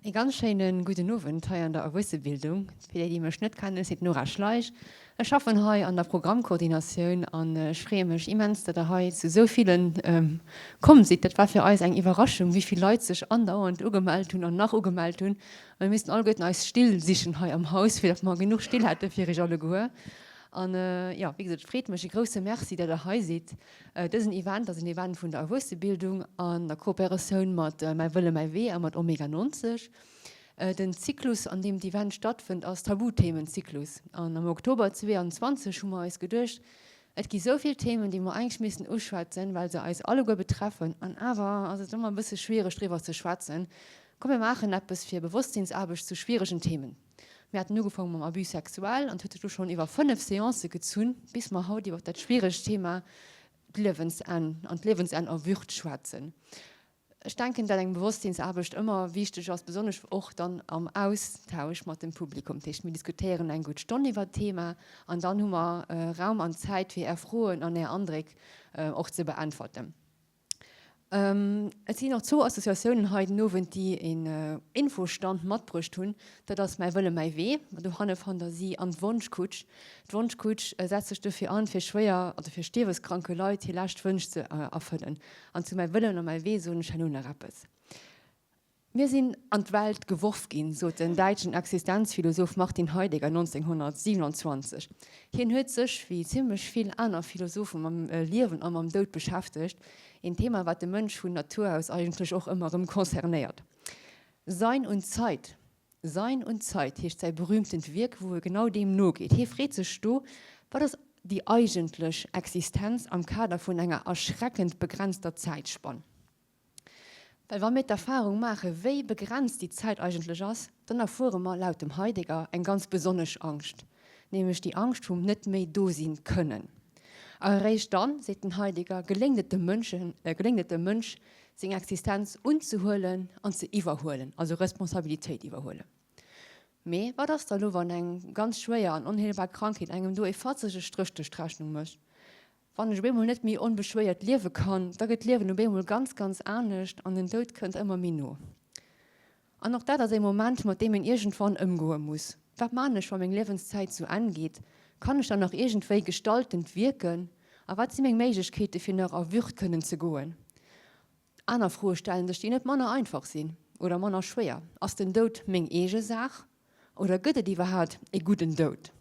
Ee ganz schéine gudden Owend hei an der Erwuessebildung. Fir déi, déi mech net kennen, ech sinn d'Nora Schleich. Ech schaffen hei an der Programmkoordinatioun an ech freeë mech immens, datt der hei zu esou villen komm sidd. Dat war fir eis eng Iwwerraschung, wéi vill Leit sech andauernd ugemellt hunn an nach ugemellt hunn. Mir missten alleguerten eis Still sichen hei am Haus, fir datt mer genuch Still hätte fir iech alleguer. An jo, wéi gesot, et freet mech. E grousse Merci, datt der hei sidd. Dësen Event ass en Event vun der Erwuessebildung an der Kooperatioun mat Mäi Wëlle, mäi Wee a mat Omega 90. Den Zyklus, an deem d'Event stattfënnt, ass Tabuthemen-Zyklus. An am Oktober 22 hu mer eis geduecht, et gi sou vill Themen, déi mer eigentlech missten uschwätzen, well se eis alleguer betreffen, an awer ass et ëmmer e bësse schwiereg driwwer ze schwätzen. Komm mir maachen eppes fir Bewosstsinnsaarbecht zu schwieregen Themen. Mir haten ugefaangen mam Abus sexuel an et huet sech du schonn iwwer 5 Seancë gezunn, bis mer haut iwwer dat schwieregt Thema d'Liewensenn an d'Liewensenn a Würd schwätzen. Ech denken, dat eng Bewosstsinsaarbecht ëmmer wichteg ass, besonnesch och dann am Austausch mat dem Publikum. Dat heescht, mir diskutéieren eng gutt Stonn iwwer d'Thema an dann hu mer Raum an Zäit fir Är Froen an Är Andréck och ze beäntwerten. Et sinn och zwou Associatiounen hei den Owend, déi een Infostand matbruecht hunn. Dat ass Mäi Wëlle, mäi Wee, dohanne fannt der si, an d'Wonschkutsch. D'Wonschkutsch setzt sech dofir an, fir schwéier, also fir stierweskranke Leit hir lescht Wënsch ze erfëllen. An zu Mäi Wëllen a mäi Wee soen ech herno nach eppes. Mir sinn an d'Welt geworf ginn, sot den däitschen Existenzphilosoph Martin Heidegger 1927. Hien huet sech, wéi zimmlech vill aner Philosophen, mam Liewen a mam Doud beschäftegt, een Thema, wat de Mënsch vun Natur aus eigentlech och ëmmer erëm concernéiert. Sein und Zeit, Sein und Zeit heescht säi berühmtent Wierk, wou e genau deem nogeet. Hie freet sech do, Wat ass déi eigentlech Existenz am Kader vun enger erschreckend begrenzter Zäitspann? Well wa mir d'Erfahrung maachen, wéi begrenzt déi Zäit eigentlech ass, dann erfuere mer laut dem Heidegger eng ganz besonnesch Angscht, nämlech déi Angscht vum net méi do sinn kënnen. A eréischt dann, seet den Heidegger, geléngt et dem Mënschen, geléngt et dem Mënsch, seng Existenz unzehuelen an ze iwwerhuelen, also Responsabilitéit iwwerhuelen. Mee wat ass da lo, wann eng ganz schwéier an onheelbar Krankheet engem do e fatzege Stréch duerch d'Rechnung mécht? Wann ech op eemol net méi onbeschwéiert liewe kann, da gëtt d'Liewen op eemol ganz, ganz anescht an den Doud kënnt ëmmer méi no. An och dat ass ee Moment, mat deem een iergendwann ëmgoe muss. Wat man ech, wa meng Liewenszäit zu Enn geet? Kann ech dann nach iergendwéi gestaltend wierken? A wat si meng Méiglechkeete fir nach a Würd kënnen ze goen? Aner Froe stellen sech, déi net manner einfach sinn oder manner schwéier, Ass den Doud meng eege Saach oder gëtt et iwwerhaat ee gudden Doud?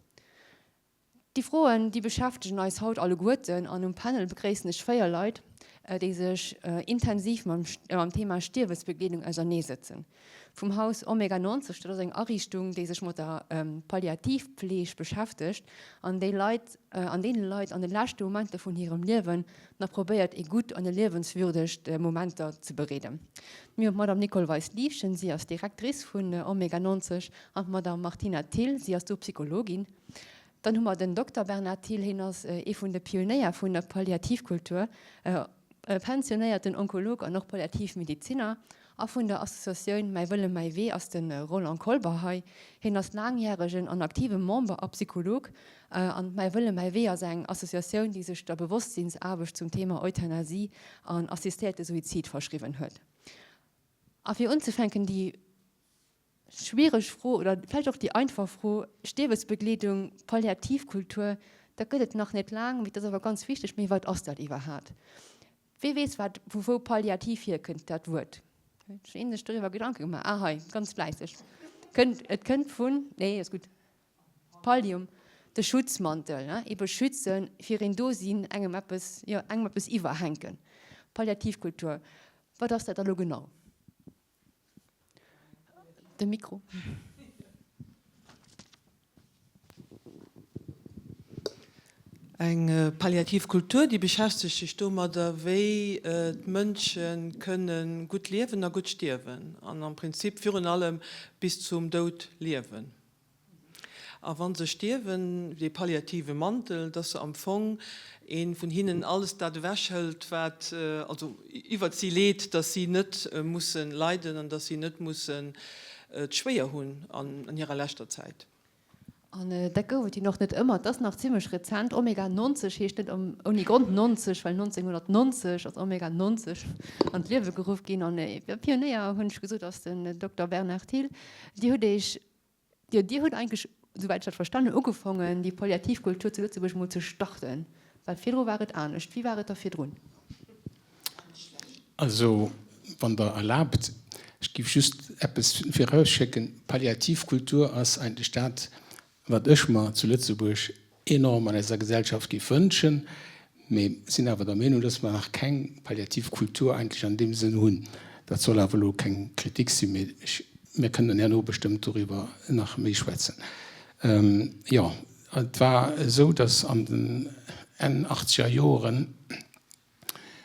Déi Froen, déi beschäftegen eis haut alleguerten an um Panel begréissen ech 4 Leit, déi sech intensiv mam Thema Stierwesbegleedung auserneesëtzen. Vum Haus Omega 90, dat ass eng Ariichtung, déi sech mat der Palliativpfleg beschäftegt an déi Leit, an deene Leit an de leschte Momenter vun hirem Liewen nach probéiert ee gutt an e liewenswürdegt Momenter ze bereeden. Mir hunn d'Madame Nicole Weis-Liefchen, si ass Directrice vun Omega 90 an d'Madame Martina Thill, si ass do Psychologin. Dann hu mer den Dokter Bernard Thill, hien ass ee vun de Pionéier vun der Palliativkultur, e pensionéierten Onkolog an och Palliativmediziner. A vun der Associatioun Mäi Wëlle, mäi Wee ass de Roland Kolber hei. Hien ass laangjäregen an aktive Member a Psycholog. An Mäi Wëlle, mäi Wee ass eng Associatioun, déi sech der Bewosstsinnsaarbecht zum Thema Euthanasie an assistéierte Suizid verschriwwen huet. A fir unzefänken, déi Schwiereg Fro, oder vläicht och déi einfach Fro, Stierwesbegleedung, Palliativkultur, dat gëtt et nach net laang, mee dat ass awer ganz wichteg. Mee wat ass dat iwwerhaat? Wee weess wat, vu wou palliativ hierkënnt, dat Wuert? Huet sech een sech doriwwer Gedanke gemaach? Ah hei, ganz fläisseg. Kënnt, et kënnt vun, nee, ass gutt, Pallium, de Schutzmantel, ne, ee beschützen, fir een do sinn, engem eppes, jo, engem eppes iwwerhänken. Palliativkultur, wat ass dat da lo genau? De Mikro. Eng palliativ Kultur, déi beschäftegt sech domadder, wéi d'Mënsche kënne gutt liewen a gutt stierwen an am Prinzip virun allem bis zum Doud liewen. A wa se stierwen, dee palliative Mantel, dass se am Fong ee vun hinnen alles dat ewechhëlt, wat also iwwert si leet, dass si net musse leiden an dass si net mussen et schwéier hunn an hirer leschter Zäit. An dat gouf et jo nach net ëmmer, et ass nach zimmlech rezent. Omega 90 heescht net ouni Grond 90, well 1990 ass Omega 90 an d'Liewe geruff ginn. An e Pionéier, hunn ech gesot, ass den Dokter Bernard Thill. Dir hutt Iech, jo, Dir hutt eigentlech, souwäit ech dat verstanen hunn, ugefongen, déi Palliativkultur zu Lëtzebuerg emol ze starten, well virdru war et anescht. Wéi war et da virdrun? Also, wann Der erlaabt, ech géif just eppes virausschécken, Palliativkultur ass eigentlech dat, wat ech mer zu Lëtzebuerg enorm an eiser Gesellschaft géif wënschen. Mee sinn awer der Meenung, dass mer nach keng Palliativkultur eigentlech an deem Sënn hunn. Dat soll awer elo keng Kritik sinn, mee ech, mir kënnen herno bestëmmt doriwwer nach méi schwätzen. Jo, et war esou, dass an den Enn achtzeger Joren,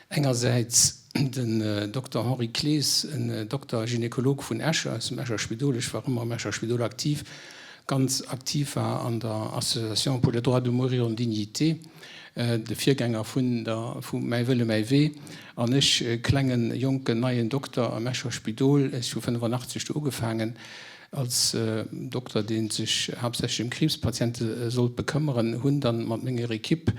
Engersäits den Dokter Henri Klees, en Dokter, Gynekolog vun Esch, aus dem Escher Spidol, ech war ëmmer am Escher Spidol aktiv, ganz aktiv war an der Association pour le droit de mourir en dignité, de Virgänger vun der vu Mäi Wëlle mäi Wee, an ech, klengen, jonken, neien Dokter am Escher Spidol, ech hu 85 do ugefaangen als Dokter, dee sech haaptsächlech ëm Kriibspatiente sollt bekëmmeren, hunn dann mat menger Equipe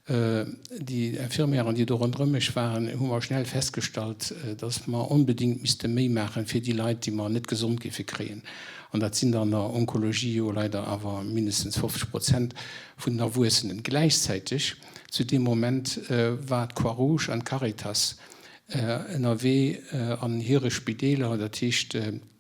Déi Infirmièren, déi do ronderëm mech waren, hu mer schnell festgestallt, dass mer onbedéngt misste méi maachen fir déi Leit, déi mer net gesond géife kréien. An dat sinn der an der Onkologie jo leider awer mindestens 50 Prozent vun den Erwuessenen. Gläichzäiteg zu deem Moment war d'Croix-Rouge an d'Caritas ënnerwee an hire Spideeler, dat heescht,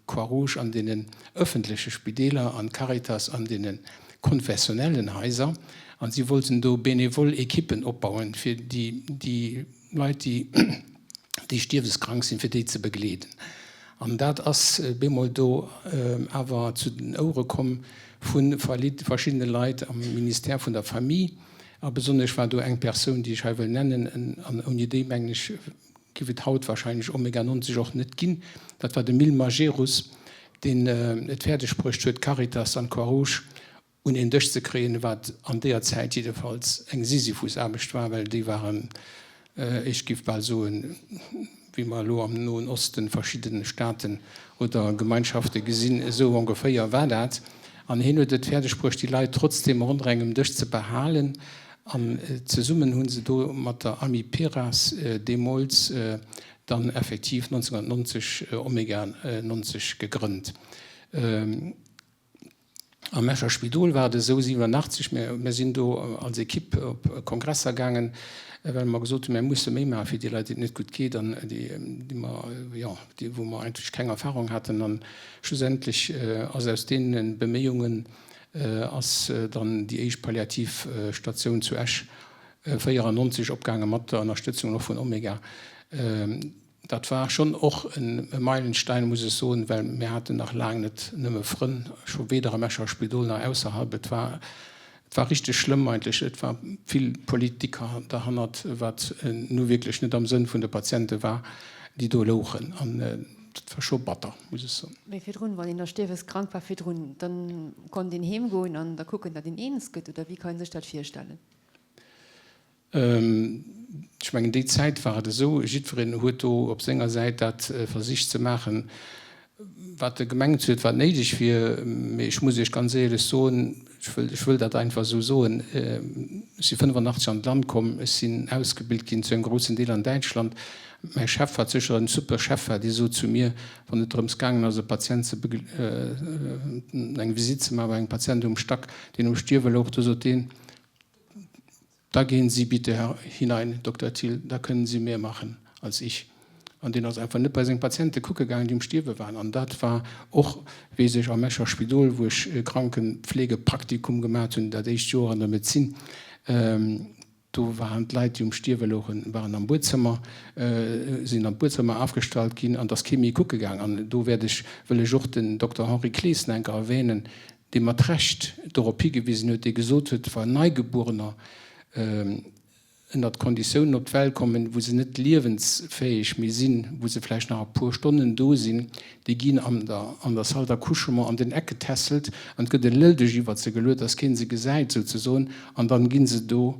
Croix-Rouge an deenen ëffentleche Spideeler an d'Caritas an deene konfessionellen Haiser. An si wollten do benevol Ekippen opbauen, fir déi Leit, déi stierweskrank sinn, fir déi ze begleeden. An dat ass bemol do awer zu den Ouere komm vu verschiddene Leit am Ministère vun der Famille. A besonnesch war do eng Persoun, déi ech hei wëll nennen, an ouni déi, mengen ech, Giff et haut wahrscheinlech Omega 90 och net ginn. Dat war de Mil Majerus, deen et fäerdeg bruecht huet, d'Caritas an d'Croix-Rouge un een Dësch ze kréien, wat an deeër Zäit jiddefalls eng Sisyphusaarbecht war, well déi waren, ech giff bal soen, wéi mer elo am Noen Osten verschidde Staaten oder Gemeinschafte gesinn, esou ongeféier war dat. An hien huet et fäerdeg bruecht, déi Leit trotzdem ronderëm engem Dësch ze behalen. An zesummen hu se do mat der Amiperas deemools dann effektiv 1990 Omega 90 gegrënnt. Am Escher Spidol war et esou, 87, mir sinn do als Ekipp op Kongresser gaangen, well mer gesot hunn, mir musse méi maache fir déi Leit, déi et net gutt geet an déi mer, jo, déi wou mer eigentlech keng Erfahrung haten. An schlussendlech ass aus deene Beméiungen ass dann déi éischt Palliativstatioun zu Esch 94 opgaange mat der Ënnerstëtzung och vun Omega. Dat war schonn och e Meilenstein, muss ech soen, well mir haten nach laang net nëmme Frënn, scho weder am Escher Spidol nach ausserhalb. Et war, et war richteg schlëmm eigentlech. Et war vill Politik derhannert, wat nu wierklech net am Sënn vun de Patiente war, déi do louchen. An dat war scho batter, muss ech soen. Mee virdrun, wann een da stierweskrank war virdrun, da konnt een heem goen an da kucken, datt een eens gëtt, oder wéi kann een sech dat virstellen? Ech mengen, déi Zäit war et esou, jiddwereen huet do op senger Säit dat versicht ze maachen, wat e gemengt huet, wat néideg wier. Mee ech muss Iech ganz éierlech soen, ech wëll, ech wëll dat einfach esou soen, ech si 85 an d'Land komm, ech sinn ausgebilt ginn zu engem groussen Deel an Däitschland. Mäi Chef, wat sécher en super Chef war, dee sot zu mir, wann et drëms gaangen ass, e Patient ze eng Visitt ze maachen bei engem Patient um Stack, deen um Stierwe louch, do sot deen, Da gehen Sie bitte hinein, Dokter Thill, da können Sie mehr machen als ich. An deen ass einfach net bei seng Patiente kucke gaangen, déi um Stierwe waren. An dat war och, weess ech, am Escher Spidol, wou ech e Krankenpflegepraktikum gemat hunn, dat éischt Joer an der Medezin, do waren d'Leit, déi um Stierwe louchen, waren am Buedzëmmer, sinn an d'Buedzëmmer afgestallt ginn an et ass kee méi kucke gaang. An do wäert ech, wëll ech och den Dokter Henri Klees nach eng Kéier erwänen, dee mat Recht dorop higewisen huet, dee gesot huet, wa Neigebuerener ënnert Konditiounen op d'Welt kommen, wou se net liewensfäeg méi sinn, wou se vläicht nach e puer Stonnen do sinn, déi ginn an der an der Salle d'accouchement an den Eck getässelt an et gëtt e Lëldech iwwert se geluet, dass kee se gesäit souzesoen, an dann gi se do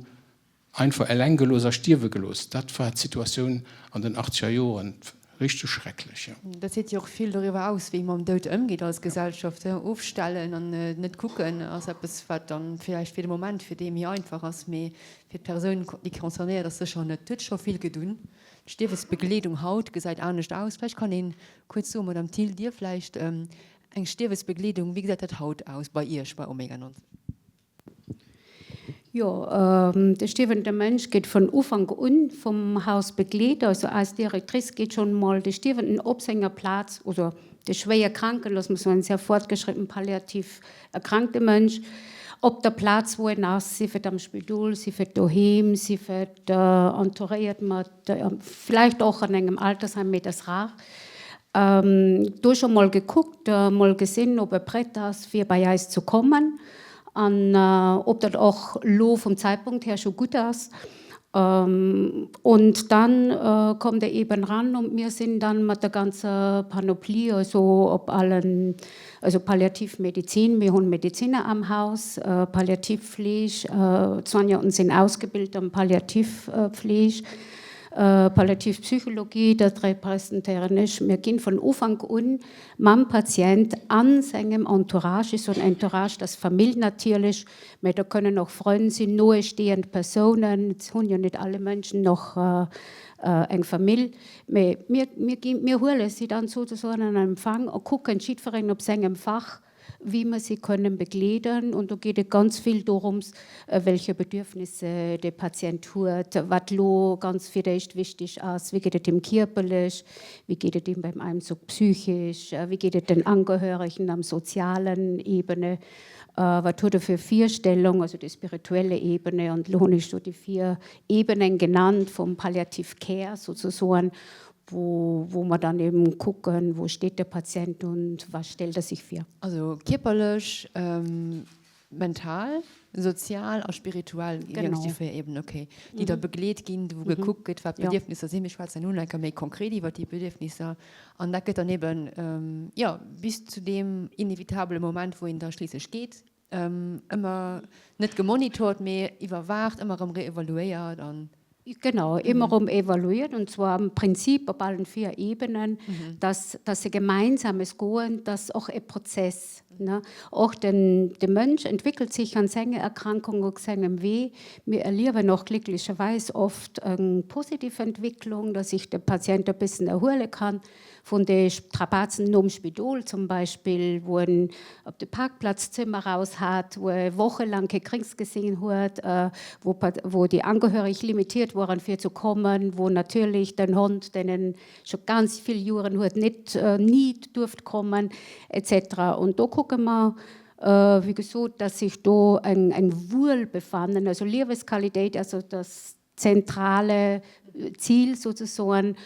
Einfach eleng gelooss a stierwe gelooss, dat war d'Situatioun an den achtzeger Joren. Richteg schrecklech, jo. Dat seet jo och vill doriwwer aus, wéi ee mam Doud ëmgeet als Gesellschaft. Ofstellen an net kucken ass eppes, wat dann villäicht fir de Moment fir dee méi einfach ass, mee fir d'Persoun, déi concernéiert ass, sécher net. Et huet scho vill gedunn. D'Stierwesbegleedung haut gesäit anescht aus. Vläicht kann ee kuerz soen, Madame Thill, Dir vläicht, eng Stierwesbegleedung, wéi gesäit dat haut aus bei Iech bei Omega 90? Jo, de stierwende Mënsch gëtt vun Ufank un vum Haus begleet. Also eis Directrice geet schonn emol de Stierwenden op senger Plaz, oder de schwéier Kranken, loosse mer soen, sehr fortgeschritten palliativ erkrankte Mënsch, op der Plaz wou en ass, sief et am Spidol, sief et doheem, sief et entouréiert mat vläicht och an engem Altersheim, mee dat ass rar, do scho mol gekuckt, mol gesinn, ob e prett ass, fir bei eis ze kommen an ob dat och lo vum Zeitpunkt her scho gutt ass. Und dann kommt er eben ran und mir sinn dann mat der ganzer Panoplie, also op allen, also Palliativmedizin, mir hunn Mediziner am Haus, Palliativfleeg, d'Soignanten sinn ausgebilt am Palliativfleeg, Palliativpsychologie, dat representéieren ech. Mir ginn vun Ufank un mam Patient an sengem Entourage, ech soen Entourage, dat ass Famill natierlech, mä do kënnen och Frënn sinn, noestehend Persounen, et hunn jo net alle Mënschen och eng Famill, mä mir, mir ginn, mir huele si dann sozesoen an Empfang a kucken jiddwereen op sengem Fach, wéi mer si kënnen begleeden. Und do geet et ganz vill dorums, welche Bedürfnisse de Patient huet, wat lo ganz fir d'éischt wichtig ass, wéi geet et him kierperlech, wéi geet et him beim Einzug psychisch, wéi geet et den Angehörigen am sozialen Ebene, wat huet e fir Virstellung, also déi spirituelle Ebene. Und lo hunn ech do déi 4 Ebenen genannt vum Palliative Care sozesoen, wou, wou mer dann eben kucken, wo steht der Patient und was stellt er sich vir. Also kierperlech, mental, sozial a spirituell ginn déi 4 Ebenen, okay, déi da begleet ginn, wou gekuckt gëtt, wat d'Bedierfnisser sinn. Mir schwätzen elo nach eng Kéier méi konkret iwwert déi Bedierfnisser. An dat gëtt dann eben, jo, bis zu deem inevitabele Moment, wou een da schliisslech geet, Ëmmer net gemonitort, mee iwwerwaacht, ëmmer erëm reevaluéiert an. Genau, ëmmer erëm evaluiert und zwar am Prinzip op allen 4 Ebenen, dass dass e gemeinsames Goen, dass och e Prozess, ne. Och den de Mënsch entwickelt sich an senger Erkrankung op sengem Wee. Mir erliewen och glücklicherweis oft eng positiv Entwicklung, dass sich de Patient e bëssen erhuele kann. Vun de Strapazen nom Spidol zum Beispill, wou en op de Parkplatz d'Zëmmer raus hat, wou e wochelang kee Krings gesinn huet, wou wou déi Angehörig limitiert woren fir ze kommen, wou natierlech den Hond, deen en scho ganz vill Joren huet, net, ni duerft kommen, etc. Und do kucke mer, wéi gesot, dass sich do eng eng Wuelbefannen, also Liewesqualitéit, also das zentrale Ziel sozusagen,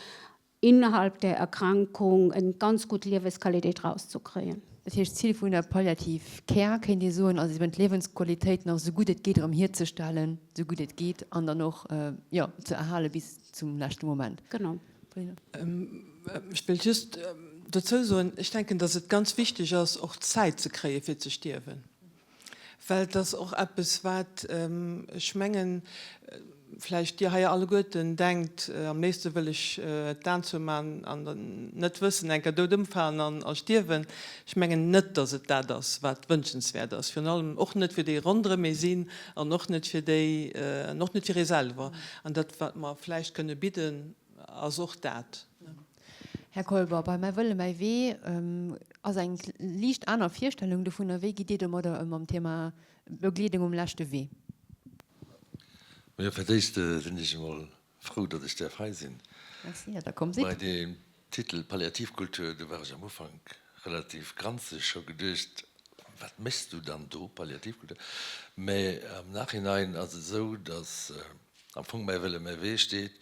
innerhalb der Erkrankung eng ganz gutt Liewesqualitéit rauszukréien. Dat heescht, d'Zil vun der Palliative Care, kéint ee soen, ass eben d'Liewensqualitéit nach esou gutt et geet erëm hierzestellen, esou gutt et geet, an dann och, jo, ze erhale bis zum leschte Moment. Genau. Ech wéilt just dozou soen, ech denken, datt et ganz wichteg ass, och Zäit ze kréie fir ze stierwen. Well et ass och eppes, wat, ech mengen, vläicht Dir hei alleguerten denkt, am léifste wëll ech d'Aen zoumaen an net wëssen, eng Kéier dout ëmfalen a stierwen. Ech mengen net, datt et dat ass, wat wënschenswäert ass, virun allem och net fir déi ronderëm ee sinn an och net fir déi, an och net fir ee selwer. An dat, wat mer vläicht kënne bidden, ass och dat. Här Kolber, bei Mäi Wëlle, mäi Wee ass eng liicht aner Virstellung dovunner. Wéi gitt Dir domadder ëm mam Thema Begleedung um leschte Wee? Majo, fir d'éischt sinn ech emol frou, datt ech däerf hei sinn. Merci, datt Der komm sidd. Bei deem Titel Palliativkultur, do war ech am Ufank relativ granzeg, hu geduecht, wat méchs du dann do, Palliativkultur? Mä am Nachhinein ass et esou, datt Am Fong Mäi Wëlle, mäi Wee steet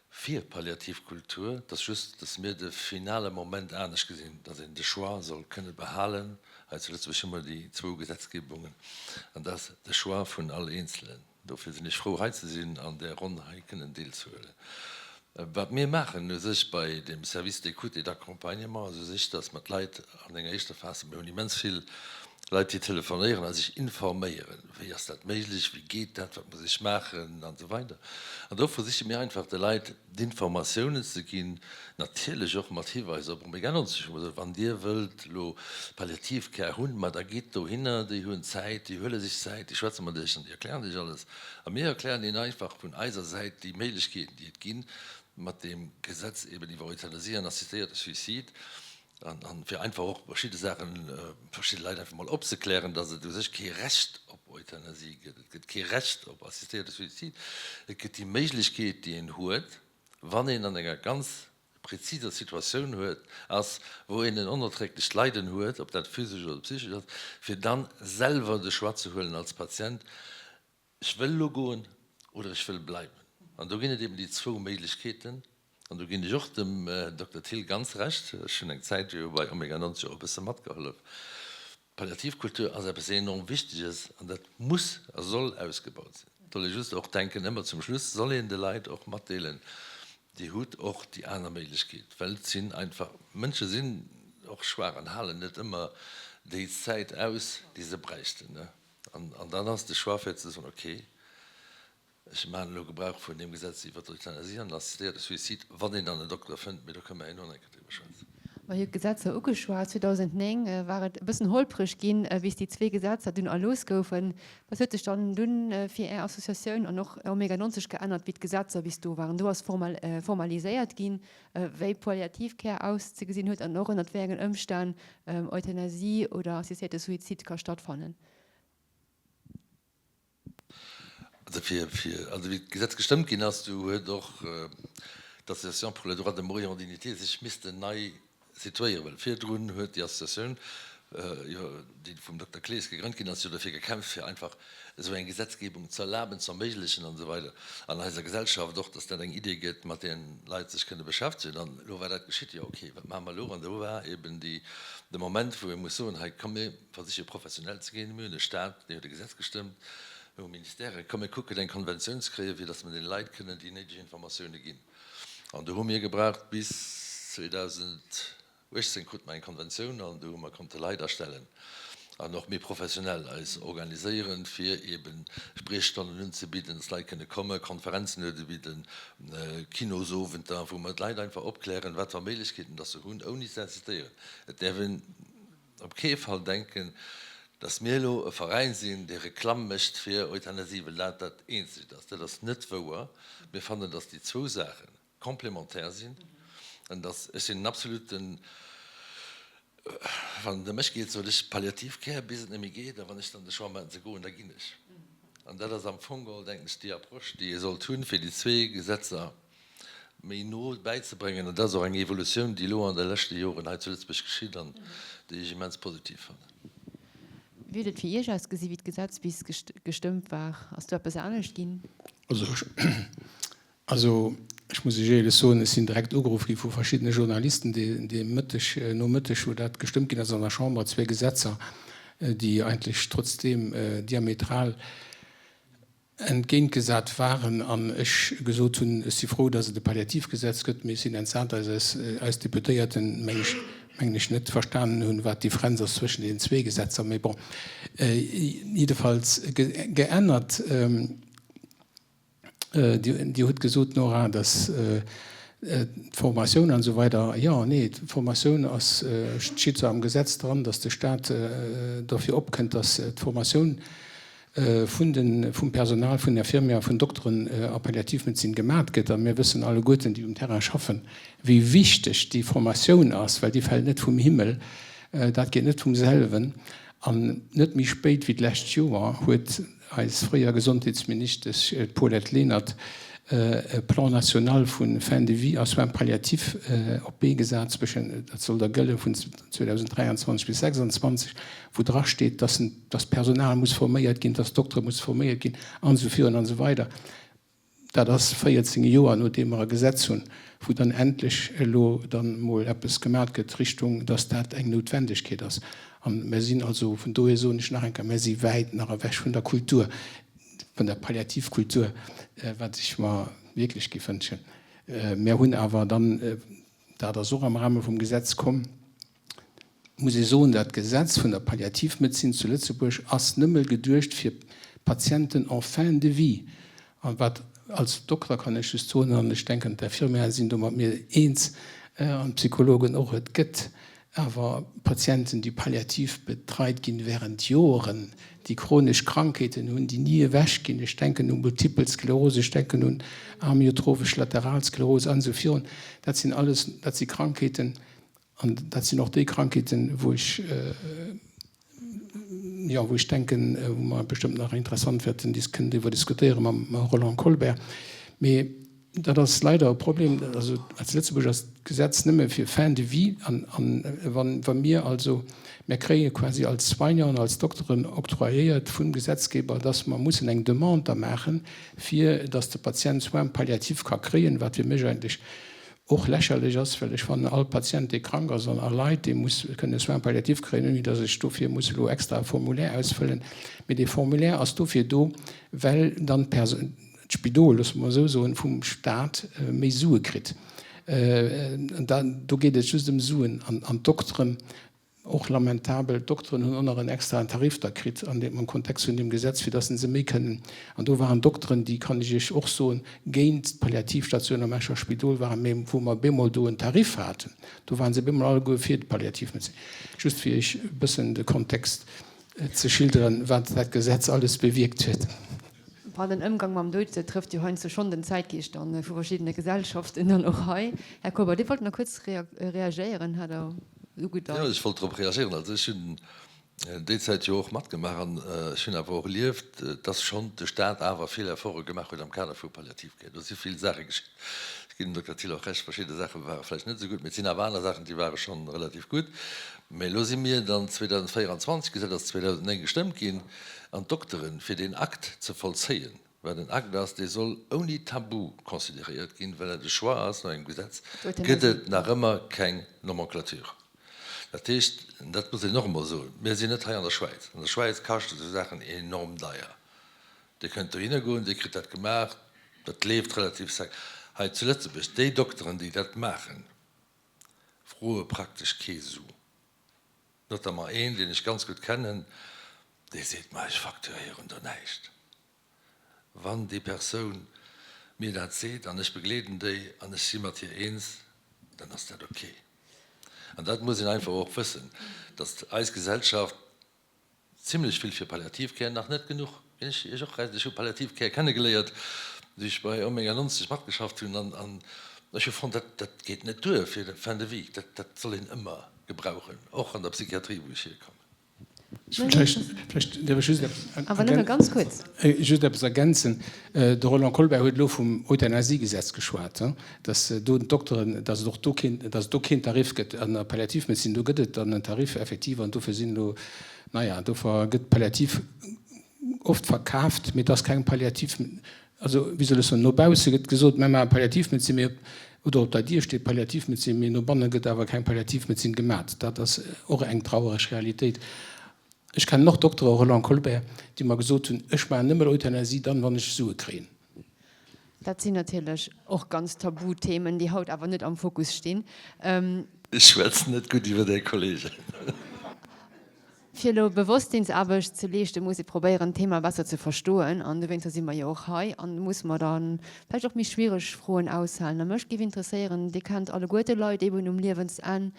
fir Palliativkultur. Et ass just, datt mir de finale Moment anescht gesinn, datt een de Choix soll kënne behalen. Hei zu Lëtzebuerg hu mer déi zwou Gesetzgebungen an dat ass de Choix vun all Eenzelen. Dofir sinn ech frou hei ze sinn an där Ronn hei kënnen deelzehuelen. Wat mir maachen u sech bei dem Service d'écoute et d'accompagnement ass u sech, datt mer d'Leit an enger éischter Phas, mir hunn immens vill. Leit, déi telefonéieren a sech informéieren, wéi ass dat méiglech, wéi geet dat, wat muss ech maachen an esou weider. An do versiche mir einfach de Leit d'Informatiounen ze ginn, natierlech och mat Hiweiser op Omega 90, wou mer soen, wann Dir wëllt elo Palliative Care hunn, ma da gitt dohinner, déi hunn Zäit, déi huele sech Zäit, déi schwätze mat Iech an déi erklären Iech alles. A mir erklären hinnen einfach vun eiser Säit déi Méiglechkeeten, déi et ginn, mat deem Gesetz eben iwwer Euthanasie an assistéierte Suicide, An fir einfach och verschidde Saachen, verschidde Leit einfach mol opzeklären, dass et u sech kee Recht op Euthanasie gëtt, et gëtt kee Recht op assistéierte Suizid, et gëtt déi Méiglechkeet, déi een huet, wann een an enger ganz preziser Situatioun huet, ass, wou een en onerträglecht Leiden huet, ob dat physesch oder psychesch ass, fir dann selwer de Choix ze huelen als Patient, Ech wëll elo goen oder ech wëll bleiwen. An do ginn et eben déi zwou Méiglechkeeten. An do ginn ech och dem Dokter Thill ganz Recht. Ech hunn eng Zäit jo bei Omega 90 och e bësse matgehollef. D'Palliativkultur ass eppes enorm Wichteges an dat muss a soll ausgebaut sinn. Et soll ee just och denken, ëmmer zum Schluss soll een de Leit och matdeelen, Dir hutt och déi aner Méiglechkeet, well et sinn einfach, Mënsche sinn och schwaach an halen net ëmmer déi Zäit aus, déi se bräichten. An dann ass de Choix fir ze soen, okay, ech maachen elo Gebrauch vun deem Gesetz iwwer d'Euthanasie an den assistéierte Suicide, wann een dann en Dokter fënnt, mee do kënne mer herno nach eng Kéier driwwer schwätzen. Mer hu d'Gesetzer ugeschwat. 2009 war et e bëssen holpreg ginn, bis déi zwee Gesetzer dunn erlooss goufen. Wat huet sech dann dunn fir Är Associatioun an och Omega 90 geännert, wéi d'Gesetzer bis do waren? Do ass formaliséiert ginn, wéi Palliativ Care auszegesinn huet an och ënnert wéi engen Ëmstänn Euthanasie oder assistéierte Suizid ka stattfannen. Also fir, fir, also wéi d'Gesetz gestëmmt ginn ass, du huet och d'Association pour le droit de mourir en dignité sech missten nei situéieren, well virdrun huet déi Associatioun jo, déi vum Dokter Clees gegrënnt ginn ass, jo derfir gekämpft, fir einfach esou eng Gesetzgebung ze erlaben, ze erméiglechen an esou weider an eiser Gesellschaft och, dass dat eng Idee gëtt, mat där Leit sech kënne beschäftegen. An elo war dat geschitt, jo okay, wat maache mer elo? An do war eben déi, de Moment, wou ee muss soen, hei komm mir versiche professionell ze ginn, mir hunn e Stat, deen huet e Gesetz gestëmmt, mir hu Ministèren, komm mir kucken eng Konventioun ze kréien, fir dass mer deene Leit kënnen déi néideg Informatioune ginn. An do hu mir gebraucht bis 2018 krute mer eng Konventioun an do hu mer konnte Leit astellen an och méi professionell eis organiséieren, fir eeben Spriechstonnen unzebidden, dass Leit kënne kommen, Konferenzen unzebidden, Kinosowenter, wou mer d'Leit einfach opklären, wat fir Méiglechkeeten dass se hunn, ouni ze insistéieren. Et däerf een op kee Fall denken, dass mir elo e Veräin sinn, dee Reklamm mécht fir Euthanasie, well dat dat Eenzegt ass. Dat ass net wouer. Mir fannen, dass déi zwou Saache complémentaire sinn an dass, ech sinn en absoluten, wann et ëm mech geet, soll ech Palliativ Care bis et net méi geet a wann ech dann de Choix maachen ze goen, da ginn ech. An dat ass am Fong geholl, denken ech, déi Approche, déi ee sollt hunn, fir déi zwee Gesetzer méi no bäizebréngen. An dat ass och eng Evolutioun, déi elo an de leschte Joren hei zu Lëtzebuerg geschitt an déi ech immens positiv fannen. Wéi huet et fir Iech ausgesi wéi d'Gesetz bis gestëmmt war? Ass do eppes anescht ginn? Also, ech muss Iech éierlech soen, ech sinn direkt ugeruff gi vu verschiddene Journalisten dee Mëtteg, Nomëtteg, wou dat gestëmmt ginn ass an der Chamber, zwee Gesetzer, déi eigentlech trotzdeem diametral entgéintgesat waren, an ech gesot hunn, ech si frou, datt et e Palliativgesetz gëtt, mee ech sinn entsat, datt eis Deputéierten, meng ech, mengen ech, net verstanen hunn, wat d'Differenz ass zwëschen deenen zwee Gesetzer. Mee bon, jiddefalls geännert. Dir hutt gesot, Nora, dass d'Formatioun an esou weider, jo, nee, d'Formatioun ass, steet zwar am Gesetz dran, dass de Stat dofir opkënnt, dass d'Formatioun vun de, vum Personal, vun Infirmieren, vun Dokteren a Palliativmedezin gemat gëtt. A mir wëssen alleguerten, déi um Terrain schaffen, wéi wichteg déi Formatioun ass, well déi fält net vum Himmel, dat geet net vum selwen. An net méi spéit wéi d'lescht Joer huet eis fréier Gesondheetsministesch, d'Paulette Lenert, e Plan national vu Fin de vie a Soins palliatifs op d'Bee gesat, zwëschen, dat soll da gëlle vun 2023 bis 2026, wou drasteet, dass dass d'Personal muss forméiert ginn, dass d'Doktere muss forméiert ginn, an esou virun an esou weider. Dat ass 14 Joer nodeem mer e Gesetz hunn, wou dann endlech elo dann emol eppes gemat gëtt Richtung, dass dat eng Noutwendegkeet ass. A mer sinn also, vun dohier soen ech nach eng Kéier, mer si wäit nach ewech vun der Kultur, vun der Palliativkultur, wat ech mer wierklech géif wënschen. Mer hunn awer dann, dat ass och am Rahme vum Gesetz komm. Muss ee soen, dat Gesetz vun der Palliativmedezin zu Lëtzebuerg ass nëmme geduecht fir Patienten en fin de vie. An wat, als Dokter kann ech just soen, an ech denken d'Infirmieren sinn do mat mir eens an d'Psychologen och, et gëtt awer Patienten, déi palliativ betreit ginn während Joren, déi chronesch Krankheeten hunn, déi ni ewech ginn, ech denken u Multipel Sklerose, ech denken un amyotrophesch Lateralsklerose an esou virun. Dat sinn alles, dat si Krankheeten, An dat sinn och déi Krankheeten, wou ech, jo, wou ech denken, wou mer bestëmmt nach interessant wäerten kënnen driwwer diskutéiere mam Roland Colbert. Mee dat ass leider e Problem. Also zu Lëtzebuerg ass d'Gesetz nëmme fir Fin de vie. An wa mir also, mir kréie quasi als Soignanten, als Dokteren octroyéiert vum Gesetzgeber, dass mer mussen eng Demande da maachen, fir dass de Patient Soins palliatifs ka kréien, wat fir mech eigentlech och lächerlech ass, well ech fannen, all Patient, dee krank ass an a leit, dee muss kënne Soins palliatifs kréien, ouni datt ech dofir muss elo extra e Formulaire ausfëllen. Mee dee Formulaire ass dofir do, well dann d'Spidol, loosse mer esou soen, vum Stat méi Sue kritt. Do geet et just ëm Suen. An d'Dokteren, Och lamentabel, d'Dokteren hunn och nach en extraen Tarif da kritt an deem, am Kontext vun deem Gesetz, fir dass se méi kënnen. An do waren Dokteren, déi, kann ech Iech och soen, géint d'Palliativstatioun am Escher Spidol waren, mä wou mer bemol do en Tarif haten, do waren se bemol alleguer fir d'Palliativmedezin. Just fir Iech e bëssen de Kontext ze schilderen, wat dat Gesetz alles bewierkt huet. Enfin, den Ëmgang mam Doud trëfft jo heiansdo schonn den Zäitgeescht dann vu verschiddene Gesellschaften dann och hei. Här Kober, Dir wollt nach kuerz reagéieren, hat Der ugedeit. Jo, ech wollt drop reagéieren. Also ech hunn déi Zäit jo och matgemaach an ech hunn awer och erlieft, dass schonn de Stat awer vill Efforte gemaach huet am Kader vu Palliativcare. Do si vill Saache geschitt. Ech ginn dem Dokter Thill och Recht, verschidde Saache ware vläicht net esou gutt, mee et sinn awer aner Saachen, déi ware schonn relativ gutt. Mee elo si mir dann 2024, d'Gesetz ass 2009 gestëmmt ginn, an d'Dokteren, fir deen Akt ze vollzéien, wat en Akt ass, dee soll ouni Tabu consideréiert ginn, well dat e Choix ass no engem Gesetz, gëtt et nach ëmmer keng Nomenclature. Dat heescht, dat muss een och emol soen, mir sinn net hei an der Schwäiz. An der Schwäiz kascht esou Saachen enorm deier. Dir kënnt dohinner goen, Dir kritt dat gemaach, dat leeft relativ sec. Hei zu Lëtzebuerg, déi Dokteren, déi dat maachen, froe praktesch kee Su. Notamment een, deen ech ganz gutt kennen, dee seet mer, ech facturéieren do näischt. Wann déi Persoun mir dat seet an ech begleeden déi an ech si mat hir eens, dann ass dat ok. An dat muss een einfach och wëssen, datt eis Gesellschaft Zimlech vill fir Palliativcare, nach net genuch, ginn ech Iech och Recht. Ech hu Palliativcare kennegeléiert, wéi ech bei Omega 90 matgeschafft hunn, an ech hu fonnt, dat, dat geet net duer fir fin de vie, dat, dat soll een ëmmer gebrauchen, och an der Psychiatrie, wou ech hierkommen. Vläicht, vläicht däerf ech just eppes Awer nëmme ganz kuerz. Just eppes ergänzen. De Roland Colbert huet elo vum Euthanasiegesetz geschwat, dass do d'Dokteren, dass et och do keen, dass et do keen Tarif gëtt an der Palliativmedezin. Do gëtt et dann en Tarif effektiv an dofir sinn elo, naja, dofir gëtt Palliativ oft verkaaft, mee et ass keng Palliativ, also wéi soll ech soen, no bausse gëtt gesot, mir maache Palliativmedezin, mee op, oder op der Dier steet Palliativmedezin, mee no banne gëtt awer keng Palliativmedezin gemat. Dat ass och eng trauereg Realitéit. Ech kennen och Doktere, Roland Colbert, déi mer gesot hunn, ech maachen nëmme Euthanasie dann, wann ech Sue kréien. Dat sinn natierlech och ganz tabu Themen, déi haut awer net am Fokus stinn. Ech schwätzen net gutt iwwer Är Kollegen. Fir elo Bewosstsinsaarbecht ze leeschten, muss ee probéieren, d'Thema besser ze verstoen. An dowéinster si mer jo och hei. An muss mer da vläicht och méi schwiereg Froen aushalen. A mech géif interesséieren, Dir kennt alleguerte Leit eeben um Liewensenn,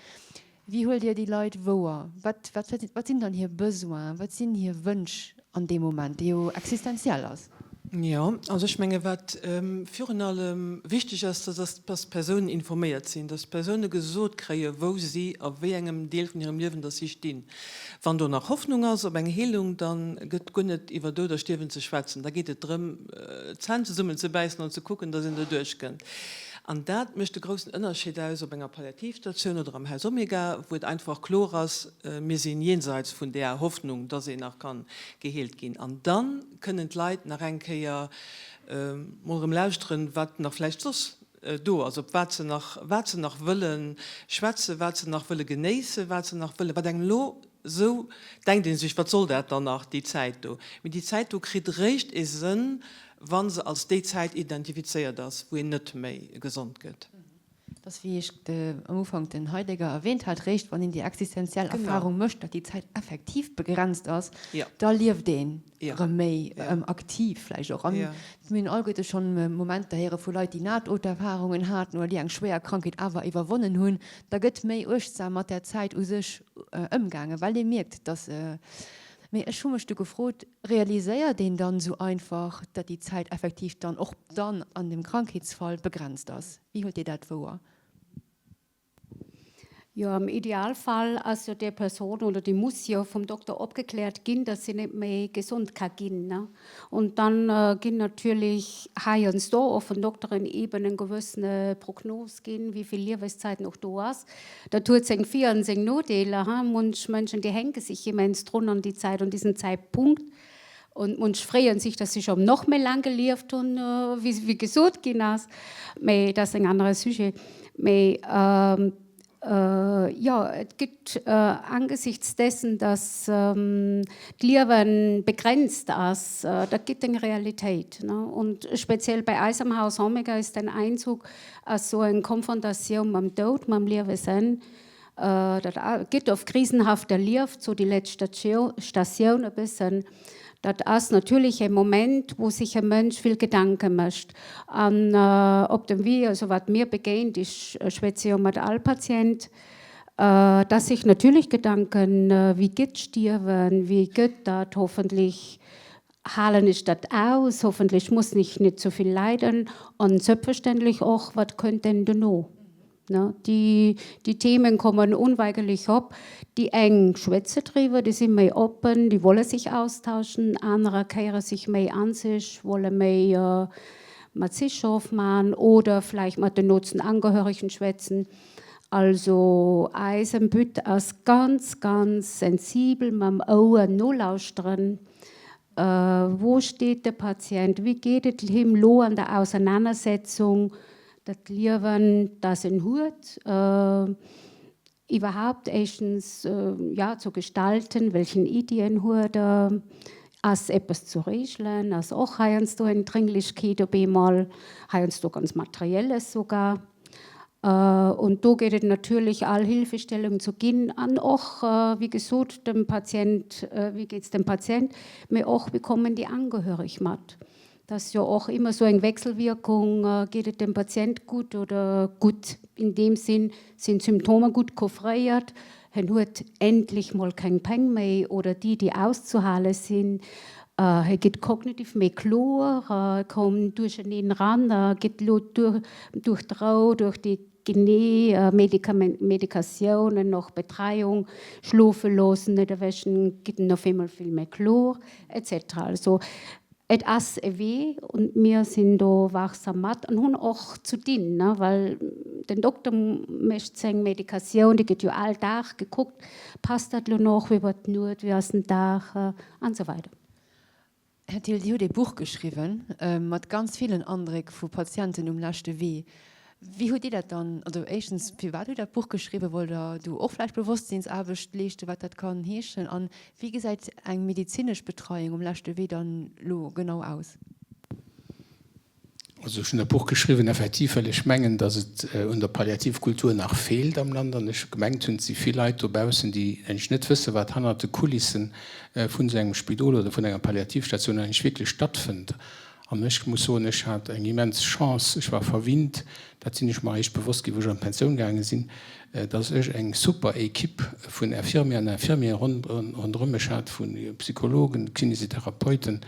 Wéi huelt Dir déi Leit wouer? Wat, wat, wat sinn dann hir Besoinen, wat sinn hir Wënsch an deem Moment, dee jo existenziell ass? Jo, also ech menge wat virun allem wichteg ass, dat ass, dass d'Persounen informéiert sinn, dass d'Persoune gesot kréie wou si a wéi engem Deel vun hirem Liewen dass si stinn. Wann do nach Hoffnung ass op eng Heelung, da gëtt guer net iwwer Doud a Stierwen ze schwätzen. Da geet et drëm, d'Zänn zesummenzebäissen an ze kucken, dass een doduerch kënnt. An dat mécht de groussen Ënnerscheed aus op enger Palliativstatioun oder am Haus Omega, wou et einfach kloer ass, mir sinn jenseits vun där Hoffnung, dass een nach ka geheelt ginn. An da kënnen d'Leit nach eng Kéier mol erëm lauschteren, wat nach vläicht soss do ass, op wat se nach, wat se nach wëlle schwätzen, wat se nach wëlle genéissen, wat se nach wëllen, wat engem elo Esou denkt ee sech, wat soll dat dann nach, déi Zäit do? Mee déi Zäit do kritt eréischt ee Sënn, wa se als déi Zäit identifizéiert ass, wou een net méi gesond gëtt. Et ass, wéi ech am Ufank den Heidegger erwähnt hat, réischt wann een déi existenziell Erfahrung mécht, datt déi Zäit effektiv begrenzt ass, da lieft een erëm méi aktiv vläicht och. An mir hunn alleguerte schonn Momenter héiere vu Leit, déi Nahtoderfahrungen haten oder déi eng schwéier Krankheet awer iwwerwonnen hunn. Da gëtt méi uechtsam mat där Zäit u sech ëmgaangen, well ee mierkt, datt. Mee ech hu mech du gefrot, Realiséiert een dann esou einfach, datt déi Zäit effektiv dann och dann an dem Krankheetsfall begrenzt ass? Wéi huelt Dir dat wouer? Jo, am Idealfall ass jo déi Persoun oder déi muss jo vum Dokter opgekläert ginn, dass si net méi gesond ka ginn. Und dann ginn natierlech heiansdo och vun Dokteren eben eng gewëssene Prognos ginn, wéi vill Lieweszäit nach do ass. Dat huet seng Vir an seng Nodeeler. Munch Mënschen, déi hänke sech immens drun an déi Zäit, un diesen Zäitpunkt. Und munch freeën sich, dass sie schon noch méi laang gelieft hunn, wéi wéi gesot ginn ass. Mee dat ass en anere Sujet. Mee jo, et gëtt angesichts dessen, dass d'Liewe begrenzt ass, dat gëtt eng Realitéit. Und speziell bei eis am Haus Omega ist den Einzug ass sou eng Konfrontatioun mam Doud, mam Liewesenn. Dat gëtt oft krisenhaft erlieft, sou déi lescht Statioun e bëssen. Dat ass natierlech e Moment, wou sech e Mënsch vill Gedanke mécht. An op dem Wee, also wat mir begéint, ech schwätze jo mat all Patient, dass sech natierlech Gedanken, wéi gëtt stierwen, wéi gëtt dat hoffentlech, halen ech dat aus, hoffentlech muss ech net sou vill leiden an selbstverständlech och, wat kënnt denn dono? Ne, déi, déi Themen kommen unweigerlich op. Déi eng schwätze driwwer, déi si méi oppen, déi wolle sech austauschen, anerer kéiere sech méi an sech, wolle méi mat sech ofman oder vläicht mat den nootsten Angehörigen schwätzen. Also eisen But ass ganz, ganz sensibel mam Ouer nolauschteren, Wou steet de Patient? Wéi geet et him lo an der Ausernanersetzung, dat Liewen, dat en huet, iwwerhaupt éischtens, ja, zu gestalten? Welchen Iddien huet e? Ass eppes zu regelen? Ass och heiansdo eng Dringlichkeet op eemol, heiansdo ganz Materielles sogar. Und do geet et natierlech all Hilfestellung ze ginn an och, wéi gesot, dem Patient, wéi geet es dem Patient, mee och, wéi kommen déi Angehörig mat. Dat ass jo och ëmmer esou eng Wechselwirkung, geet et dem Patient gutt oder gutt in deem Sinn, sinn d'Symptomer gutt couvréiert, en huet endlech mol keng Péng méi oder déi, déi auszuhale sinn, Hie gëtt kognitiv méi kloer, koum duercherneen eran, gëtt elo duerch d'Rou, duerch déi genee Medikatiounen, och Betreiung, schlofe loossen, net erwächen, gëtt en op eemol vill méi kloer, etc. Also et ass e Wee und mir sinn do wachsam mat an hunn och zu dinn, well den Dokter mécht seng Medikatioun, déi gëtt jo all Dag gekuckt, passt dat elo nach, wéi war d'Nuet, wéi ass den Dag, an esou weider. Här Thill, Dir hutt ee Buch geschriwwen mat ganz villen Andréck vu Patienten um leschte Wee. Wéi hutt Dir dat dann, also éischtens, firwat hutt Dir dat Buch geschriwwen? Wollt Der do och vläicht Bewosstsinnsaarbecht leeschten, wat dat kann heeschen? An wéi gesäit eng medezinesch Betreiung um leschte Wee dann elo genau aus? Also ech hunn dat Buch geschriwwen effektiv, well ech mengen, datt et un der Palliativkultur nach feelt am Land an ech gemengt hunn, et si vill Leit dobaussen, déi eigentlech net wëssen, wat hannert de Kulissen vun esou engem Spidol oder vun enger Palliativstation eigentlech wierklech stattfënnt. An ech muss soen, ech hat eng immens Chance, ech war verwinnt, dat sinn ech mer eréischt bewosst ginn, wou ech an d'Pensioun gaange sinn, datt ech eng super Equipe vun Infirmieren an Infirmieren ronderëm mech hat, vu Psychologen, Kinesitherapeuten,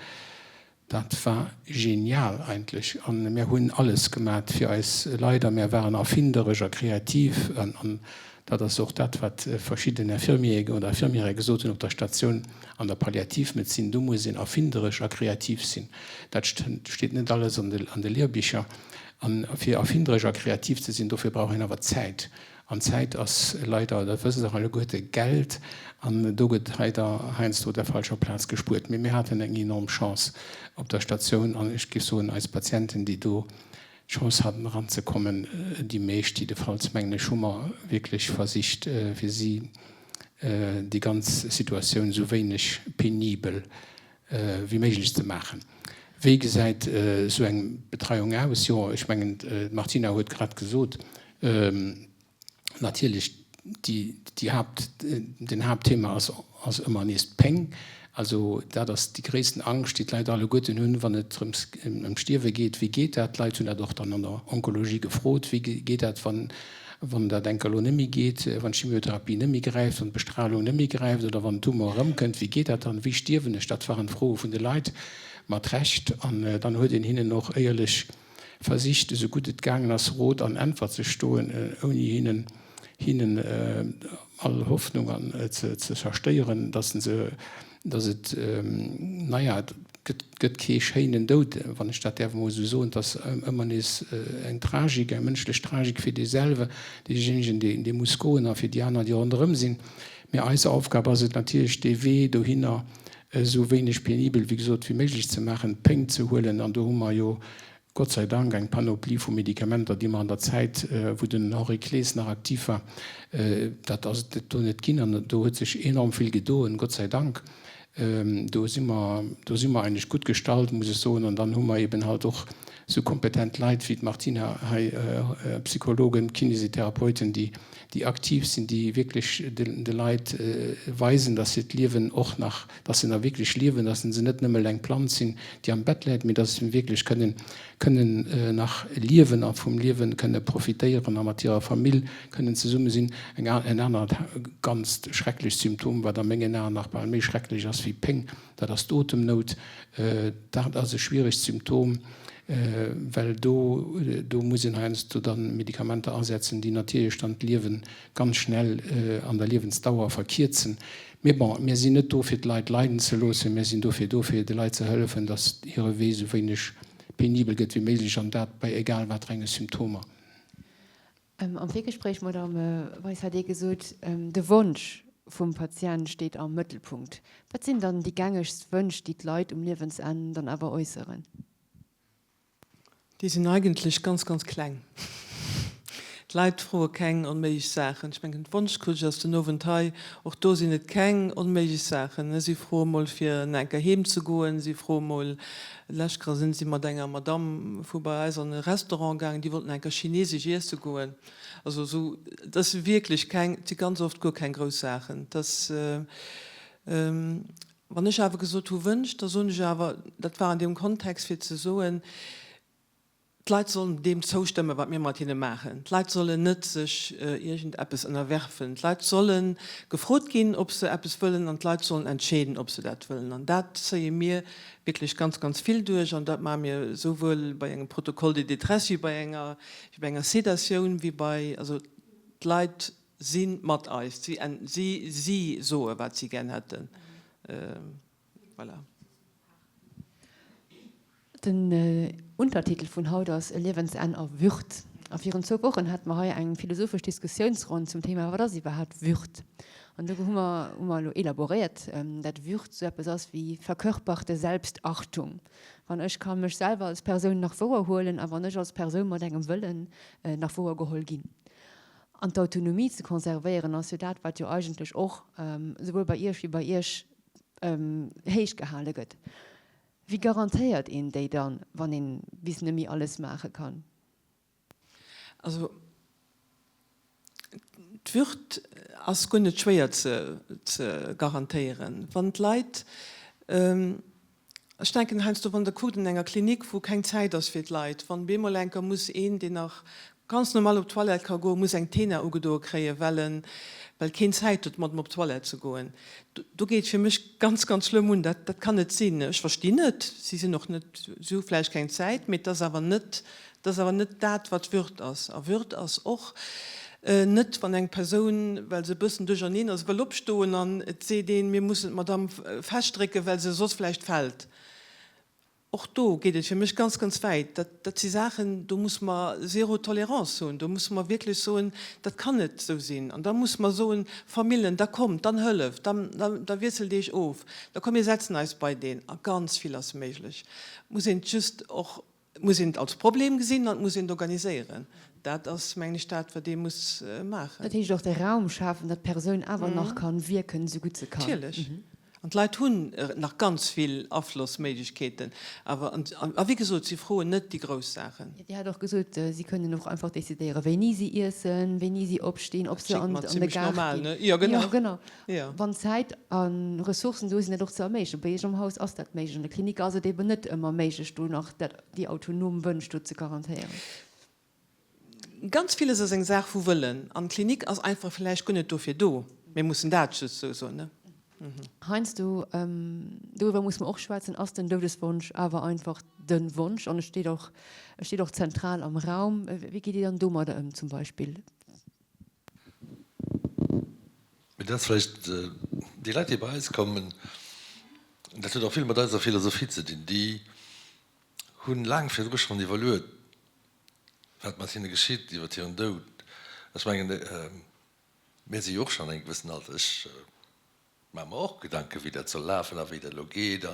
Dat war genial eigentlech an mär hunn alles gemat fir eis Leit a mär waren erfinderesch a kreativ an dat ass och dat wat verschidden Infirmieren oder Infirmièrë gesot hunn op der Statioun an der Palliativmedezin, do muss een erfinderesch a kreativ sinn. Dat steet net alles an de Lehrbicher an fir erfinderesch a kreativ ze sinn, dofir brauch een awer Zäit An Zäit ass leider, dat wësst Der alleguerte, Geld. An do gëtt leider heiansdo op der falscher Plaz gespuert. Mee mir haten eng enorm Chance op der Statioun. An ech géif soen, eis Patienten, déi do d'Chance haten eranzekommen, déi meescht jiddefalls, mengen ech, hu mer wierklech versicht, fir si déi ganz Situatioun esou wéineg penibel wéi méiglech ze maachen. Wéi gesäit esou eng Betreiung aus? Jo, ech mengen, d'Martina huet grad gesot, Natierlech déi, déi Haapt, den Haaptthema ass, ass ëmmer nees d'Péng. Also dat ass déi gréissten Angscht, déi d'Leit alleguerten hunn, wann et drëms ëm d'Stierwe geet. Wéi geet dat? D'Leit hunn dat och dann an der Onkologie gefrot, Wéi geet dat, wann, wann dat enker elo net méi geet, wann d'Chimiotherapie net méi gräift, wann d'Bestralung net méi gräift oder wann den Tumor erëmkënnt, wéi geet dat dann? Wéi stierwen ech? Dat waren d'Froe vun de Leit, mat Recht. An dann huet een hinnen och éierlech versicht, esou gutt et gaangen ass, Rot an Äntwert ze stoen, ouni hinnen hinnen all Hoffnung an ze zerstéieren, dass se, dass et, naja, et gëtt, gëtt kee schéinen Doud, wann ech dat däerf emol esou soen, et ass ëmmer nees eng Tragik, eng mënschlech Tragik fir dee selwer, deejéinegen, dee, dee muss goen a fir déi aner, déi ronderëm sinn. Mä eis Aufgab ass et natierlech, dee Wee dohinner esou wéineg penibel, wéi gesot, wéi méiglech ze maachen, d'Péng ze huelen. An do hu mer jo Gott sei Dank eng Panoplie vu Medikamenter, déi mer an der Zäit, wou den Henri Klees nach aktiv war, dat ass et do net ginn. An do huet sech enorm vill gedoen, Gott sei Dank. Do si mer, do si mer eigentlech gutt gestallt, muss ech soen. An dann hu mer eben halt och esou kompetent Leit wéi d'Martina hei, Psychologen, Kinesitherapeuten, déi, déi aktiv sinn, déi wierklech de Leit weisen, dass se d'Liewen och nach, dass se nach wierklech liewen, dass se net nëmme eng Planz sinn, déi am Bett läit, mee dass se wierklech kënnen, kënnen nach liewen a vum Liewe kënne profitéieren a mat hirer Famill kënnen zesumme sinn. Eng, en anert ganzt schrecklecht Symptom, wat a mengen Aen nach bal méi schrecklech ass wéi Péng, Dat ass d'Otemnout. Dat ass e schwieregt Symptom, well do, do muss een heiansdo dann Medikamenter asetzen, déi natierlech dann d'Liewe ganz schnell an der Liewensdauer verkierzen. Mee bon, mir sinn net do, fir d'Leit leiden ze loossen. Mir sinn dofir do, fir de Leit ze hëllefen, dass hire Wee esou wéineg penibel gëtt wéi méiglech, an dat bei egal waterenge Symptomer. Am Virgespréich, Madame Weis, hat Dir gesot, de Wonsch vum Patient steet am Mëttelpunkt. Wat sinn dann déi gängegst Wënsch, déi d'Leit um Liewensenn dann awer äusseren? Déi sinn eigentlech ganz, ganz kleng. D'Leit froe keng onméiglech Saachen. Ech mengen, d'Wonschkutsch ass den Owend hei. Och do sinn et keng onméiglech Saachen. Si froe mol, fir en enker heem ze goen. Si froe mol, Lescht Kéier sinn si mat enger Madamm vu bei eis an e Restaurant gaangen, déi wollten eng Kéier chinesesch iesse goen. Also esou, et ass wierklech keng, et si ganz oft guer keng grouss Saachen. Et ass, wann ech awer gesot hu Wënsch, da soen ech awer, dat war an deem Kontext fir ze soen, D'Leit sollen deem zoustëmmen, wat mir mat hinne maachen. D'Leit sollen net sech iergendeppes ënnerwerfen. D'Leit solle gefrot ginn, ob se eppes wëllen, an d'Leit sollen entscheeden, ob se dat wëllen. An dat zéie mir wierklech ganz, ganz vill duerch. An dat maache mir esouwuel bei engem Protocole de détresse wéi bei enger, wéi bei enger Sedatioun, wéi bei, also d'Leit si mat eis. Si, si, si soe wat si gär hätten. Voilà. Den Untertitel vun haut ass E Liewensenn a Würd. A virun zwou Wochen hate mer hei eng philosophesch Diskussiounsronn zum Thema Wat ass iwwerhaapt Würd? An do hu mer hu mer elo elaboréiert, dat Würd sou eppes ass wéi verkörperte Selbstachtung. Wann ech ka mech selwer als Persoun nach wouerhuelen a wann ech als Persoun mat engem Wëllen nach wouergeholl ginn. An d'Autonomie ze konservéieren ass jo dat, wat jo eigentlech och souwuel bei Iech wéi bei Iech héich gehale gëtt. Wéi garantéiert een déi dann, wann een bis net méi alles maache kann? Also d'Würd ass guer net schwéier ze garantéieren. Wann d'Leit, ech denken heiansdo, wann Der kuckt an enger Klinik, wou keng Zäit ass fir d'Leit, wann bemol enker muss een, deen nach ganz normal op d'Toilette ka goen, muss eng Tena ugedoe kréien, well en, well keen Zäit huet mat em op d'Toilette ze goen. Do geet et fir mech ganz, ganz schlëmm un. Dat, dat kann net sinn. Ech verstinn et, si sinn och net, si hu vläicht keng Zäit, mee et ass awer net, et ass awer net dat, wat Würd ass. A Würd ass och net, wann eng Persoun, well se e bëssen duercherneen ass, wëll opstoen an et seet een, mir mussen d'Madame festdrécken, well se soss vläicht fält. Och do geet et fir mech ganz, ganz wäit. Dat, dat si Saachen, do muss mer zéro Tolérance hunn. Do musse mer wierklech soen, dat kann net esou sinn. An da musse mer soen, Famillen, da kommt, dann hëlleft, dann, dann, da wiesselt Iech of, da komm mir setzen eis bei deen. A ganz vill ass méiglech. Et muss een et just och, et muss een et als Problem gesinn an et muss een et organiséieren. Dat ass, mengen ech, dat, wat ee muss maachen. Dat heescht och de Raum schafen, datt d'Persoun awer nach kann wierken, esou gutt se kann. Natierlech. An d'Leit hunn nach ganz vill Aflossméiglechkeeten, awer, a wéi gesot, si froen net déi grouss Saachen. Dir hat och gesot, si kënnen och einfach decidéieren, wéini si iessen, wéini si opstinn, ob se an de Gaart ginn. Jo, genau. Wann Zäit a Ressourcen do sinn, dat och ze erméiglechen. Bei Iech am Haus ass dat méiglech, an der Klinik ass et eben net ëmmer méiglech, do nach déi autonom Wënsch do ze garantéieren. Ganz villes ass eng Saach vu Wëllen an d'Klinik ass einfach vläicht guer net dofir do. Mir mussen dat just esou soen, ne? Heiansdo, doriwwer muss mer och schwätzen, ass den Doudeswonsch awer einfach de Wonsch an e steet och, e steet och zentral am Raum. Wéi gitt Dir dann domadder ëm zum Beispill? Mee dat ass vläicht, déi Leit, déi bei eis kommen, dat huet och vill mat eiser Philosophie ze dinn, déi hunn laang virdru schonn iwwerluet, wat mat hinne geschitt iwwer hiren Doud. Ech mengen, mir si jo och schonn an engem gewëssen Alter, ech maache mer och Gedanken, wéi dat soll lafen a wéi dat elo geet. A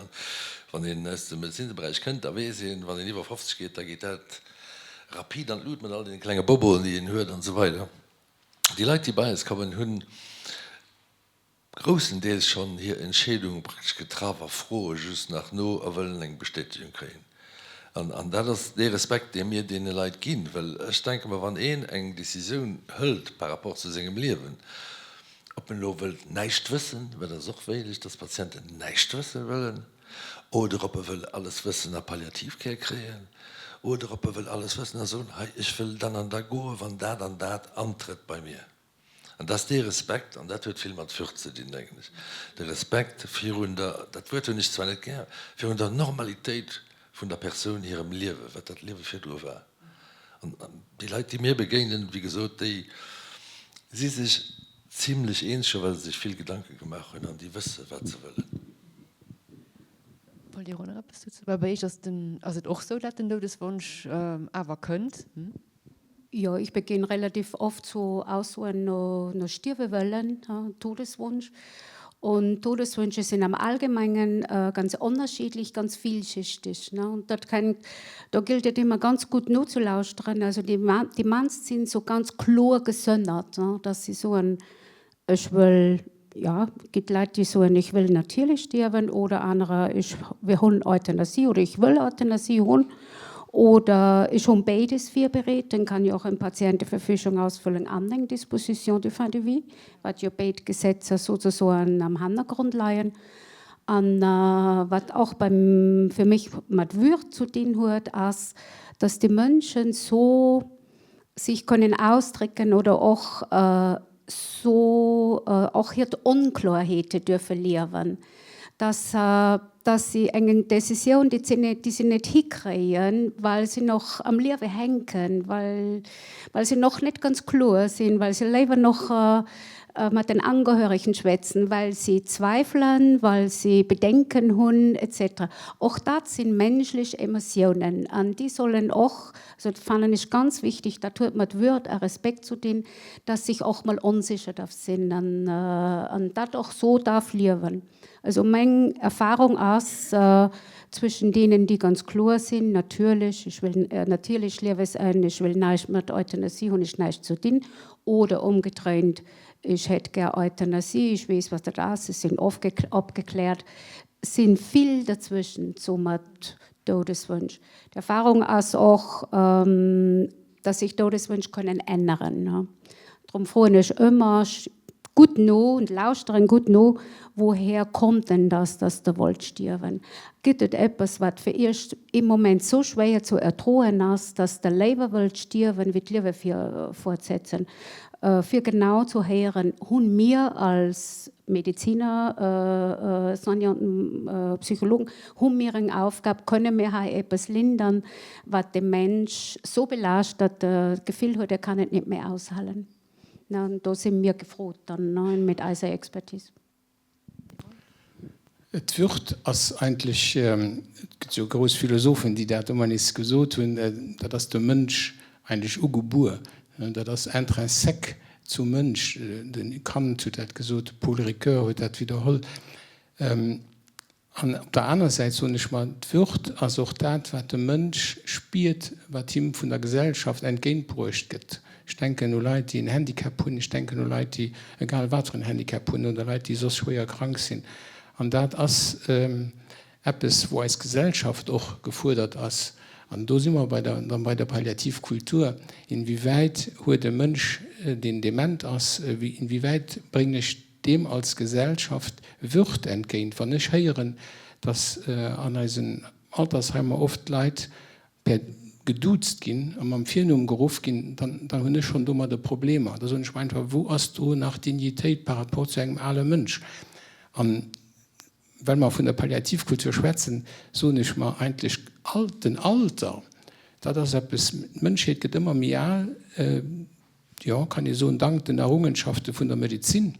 wann een aus dem Medezinsberäich kënnt, da weess een, wann een iwwer 50 geet, da geet dat rapid an d'Lut mat all deene klenge Boboen, déi een huet an esou weider. Déi Leit, déi bei eis kommen, hunn groussendeels schonn hir Entscheedung praktesch getraff a froe just nach no a wëllen eng Bestätegung kréien. An dat ass dee Respekt, dee mir deene Leit ginn, well ech denke mer, wann een eng Décisioun hëlt par rapport zu sengem Liewen, ob en elo wëllt näischt wëssen, well dat ass och wéileg, dass d'Patienten näischt wësse wëllen, oder ob e wëll alles wëssen a Palliativ Care kréien, oder ob e wëll alles wëssen a soen, hei ech wëll dann an da goen, wann dat an dat antrëtt bei mir. An dat ass dee Respekt, an dat huet vill mat Fürth ze dinn, denken ech, de Respekt virun der, dat Wuert hunn ech zwar net gär, virun der Normalitéit vun der Persoun hirem Liewen, wat dat Liewe virdru war. An déi Leit, déi mir begéinen, wéi gesot, déi si sech zimlech eens scho, well se sech vill Gedanke gemaach hunn an déi wësse wat se wëllen. Wollt Dir och nach eppes dozou? Well bei Iech ass den, ass et och sou, dat den Doudeswonsch awer kënnt? Jo, ich beginne relativ oft so Aussagen no, no Stierwewëllen, Todeswunsch. Und Todeswünsche sind am Allgemeinen äh, ganz unterschiedlich, ganz vielschichtig. Ne? Und dat kann, da gilt et immer ganz gut nozulauschteren. Also die, die meisten sind so ganz kloer gesënnert, ne? dass sie soen, Ech wëll, ja, et gëtt Leit, déi soen, ech wëll natierlech stierwen, oder anerer, ech, wir hunn Euthanasie oder ich wëll Euthanasie hunn oder ech hunn béides virbereet. Dann kann jo och eng Patienteverfügung ausfüllen an eng Disposition de fin de vie, wat jo béid Gesetzer sozusagen am Hannergrond leien. An wat och beim, fir mech mat Würd zu dinn huet, ass, dass déi Mënschen so sich können ausdrücken oder och so och hiert Onkloerheete duerfe liewen, dass, dass si eng Décisioun, déi si net, déi si net hikréien, well si noch am Liewe hänken, well, well si noch net ganz kloer sinn, well se léiwer noch mat den Angehörigen schwätzen, well si zweifelen, well si Bedenken hunn et cetera. Och dat sinn menschlech Emotiounen an déi sollen och, also dat fannen ech ganz wichtig, dat huet mat Würd a Respekt zu dinn, dass sich och mal onsicher darf sinn an, an dat och so darf liewen. Also meng Erfahrung ass zwischen denen, déi ganz kloer sinn, natierlech, ech wëll natierlech Liewesenn, ech wëll näischt mat Euthanasie hunn ech näischt zu dinn, oder umgedréint, ech hätt gär Euthanasie, ech weess wat dat ass, ech sinn opgekläert, sinn vill dazwischen, so mat Doudeswënsch. D'Erfahrung ass och, dass sich Doudeswënsch können änneren. Drum froen ech ëmmer gutt no und lauschteren gutt no, woher kommt denn das, dass de wollt stierwen? Gëtt et eppes, wat fir iech im Moment sou schwéier zu erdroen ass, dass de léiwer wëllt stierwen, wéi d'Liewe fortsetzen? Fir genau zu héieren, hunn mir als Mediziner, Soignanten, Psychologen, hu mir eng Aufgab, kënne mir hei eppes lindern, wat de Mensch so belaascht, datt e d'Gefill huet, er kann et net méi aushalen. An do si mir gefrot dann mit eiser Expertise. D'Würd ass eigentlech, et gëtt jo grouss Philosophen, déi dat ëmmer nees gesot hunn, dat ass dem Mënsch eigentlech ugebuer, dat ass intrinsèque zum Mënsch. De Kant huet dat gesot, de Paul Ricoeur huet dat widderholl. An op der aner Säit soen ech mer, d'Würd ass och dat, wat de Mënsch spiert, wat him vun der Gesellschaft entgéintbruecht gëtt. Ech denken u Leit, déi en Handicap hunn, ech denken u Leit, déi egal wat fir en Handicap hunn, oder Leit, déi soss schwéier krank sinn. An dat ass eppes, wou eis Gesellschaft och gefuerdert ass. An do si mer bei der, dann bei der Palliativkultur. Inwiewäit huet e Mënsch, deen dement ass, inwiewäit bréngen ech deem als Gesellschaft Würd entgéint? Wann ech héieren, dass an eisen Altersheimer oft Leit per geduuzt ginn a mam Virnumm geruff ginn, dann, dann hunn ech schonn domadder Problemer. Da soen ech mer einfach, Wou ass do nach d'Dignitéit par rapport zu engem ale Mënsch? An well mer vun der Palliativkultur schwätzen, soen ech mer eigentlech, den Alter, dat ass eppes, d'Mënschheet gëtt ëmmer méi al, jo, kann ee soen, dank den Errungenschafte vun der Medezin.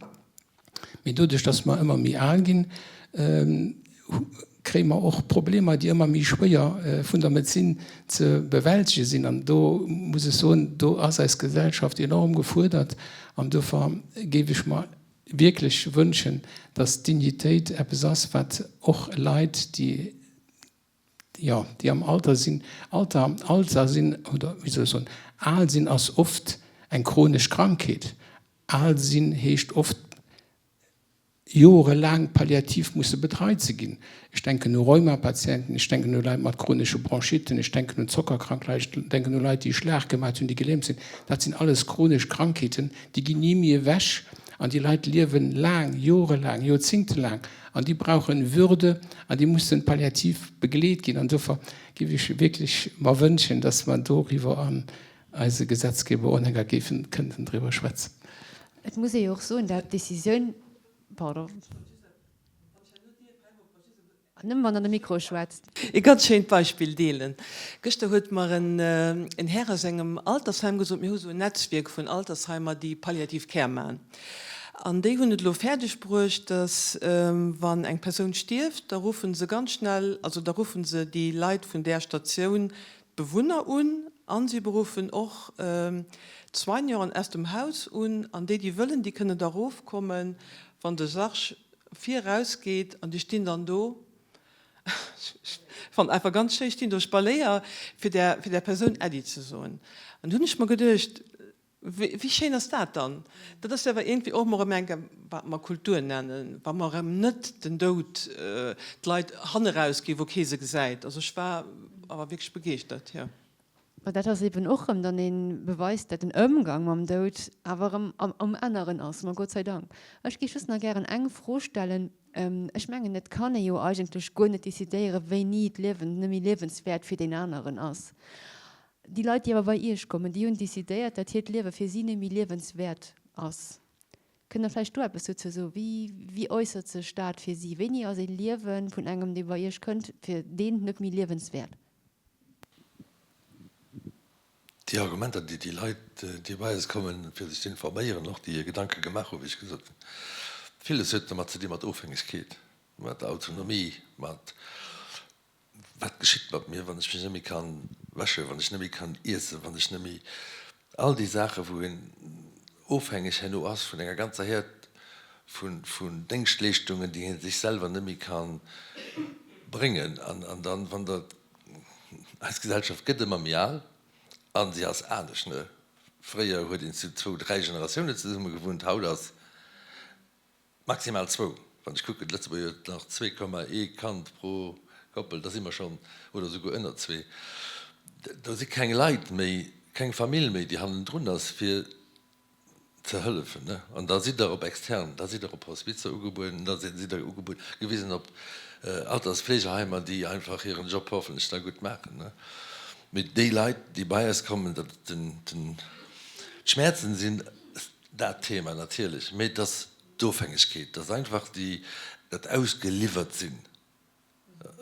Mee doduerch, dass mer ëmmer méi al ginn, kréie mer och Problemer, déi ëmmer méi schwéier vun der Medezin ze bewältege sinn. An do muss ech soen, do ass eis Gesellschaft enorm gefuerdert. An duerfir géif ech mer wierklech wënschen, dass d'Dignitéit eppes ass, wat och Leit, déi, jo, déi am Alter sinn, Alter, Alter sinn, oder wéi soll ech soen, al sinn ass oft eng chronesch Krankheet. Al sinn heescht oft jorelaang palliativ musse betreit ze ginn. Ech denken u Rheumapatienten, ech denken u Leit mat chronesche Bronchitten, ech denken un zockerkrank Leit, ech denken u Leit, déi e Schlag gemat hunn, déi gelähmt sinn. Dat sinn alles chronesch Krankheeten, déi ginn ni méi ewech an déi Leit liewen laang, jorelaang, joerzéngtelaang an déi brauchen Würde an déi mussen palliativ begleet ginn. An dofir géif ech wierklech mer wënschen, dass mer doriwwer an eise Gesetzgeber och enker géifen kënnten driwwer schwätzen. Et muss ee jo och soen, dat d'Décisioun, pardon, nëmme wann Der an de Mikro schwätzt. E ganz schéint Beispill deelen. Gëschter huet mer en Här aus engem Altersheim gesot, mir hu sou en Netzwierk vun Altersheimer, déi Palliative Care maachen. An déi hunn et elo fäerdeg bruecht, datt wann eng Persoun stierft, da ruffe se ganz schnell, also da ruffe se déi Leit vun där Statioun, d'Bewunner un an si beruffen och d'Soignanten aus dem Haus un an déi, déi wëllen, déi kënnen da erofkommen, wann de Sarg vir erausgeet an déi stinn dann do, ech fannen einfach ganz schéi, stinn do Spaléier fir där, fir där Persoun Äddi ze soen. An du hunn ech mer geduecht, Wéi schéin ass dat dann? Dat ass jo awer iergendwéi och emol erëm eng, wat mer Kultur nennen, wa mer erëm net den Doud, d'Leit hanneraus ginn, wou kee se gesäit. Also ech war awer wierklech begeeschtert, jo. Mä dat ass eben och erëm dann ee Beweis, dat den Ëmgang mam Doud awer erëm am Änneren ass, ma Gott sei Dank. Ech géif just nach gären eng Fro stellen. Ech mengen, et kann ee jo eigentlech guer net decidéieren, wéini d'Liewen net méi liewenswäert fir deen aneren ass. Déi Leit, déi awer bei Iech kommen, déi hunn decidéiert, datt hiert Liewe fir si net méi liewenswäert ass. Kënnt Der vläicht do eppes dozou soen? Wéi, wéi äussert sech dat fir si? Wéini ass ee Liewe vun engem, dee bei Iech kënnt, fir deen net méi liewenswäert? Déi Argumenter, déi déi Leit, déi bei eis kommen, fir sech ze informéieren, och déi hir Gedanke gemaach hunn, wéi ech gesot hunn, villes huet domat ze di mat Ofhängegkeet, mat Autonomie, mat Wat geschitt mat mir, wann ech mech net méi kann wäschen, wann ech net méi kann iessen, wann ech net méi. All déi Saachen, wou een ofhängeg herno ass vun enger ganzer Häerd vun Déngschtleeschtungen, déi ee sech selwer net méi ka bréngen. An dann, wann Der, eis Gesellschaft gëtt ëmmer méi al a si ass anescht, ne? Fréier huet een zu zwou, dräi Generatiounen zesumme gewunnt, haut ass. Maximal zwou. Wann ech kucken, Lëtzebuerg huet nach 2,ee Kand pro Koppel, da si mer schonn, oder souguer ënner zwee. Do si keng Leit méi, keng Famill méi, déi hannendrun ass, fir ze hëllefen. An da sidd Der op extern, da sidd Der op Hospizer ugebueden, da sidd Der ugewisen op Altersfleegeheimer, déi einfach hiren Job hoffentlech da gutt maachen. Mee déi Leit, déi bei eis kommen, dat, den, d'Schmäerzen sinn Dat Thema natierlech, mee et ass d'Ofhängegkeet, et ass einfach déi, dat Ausgeliwwert-sinn.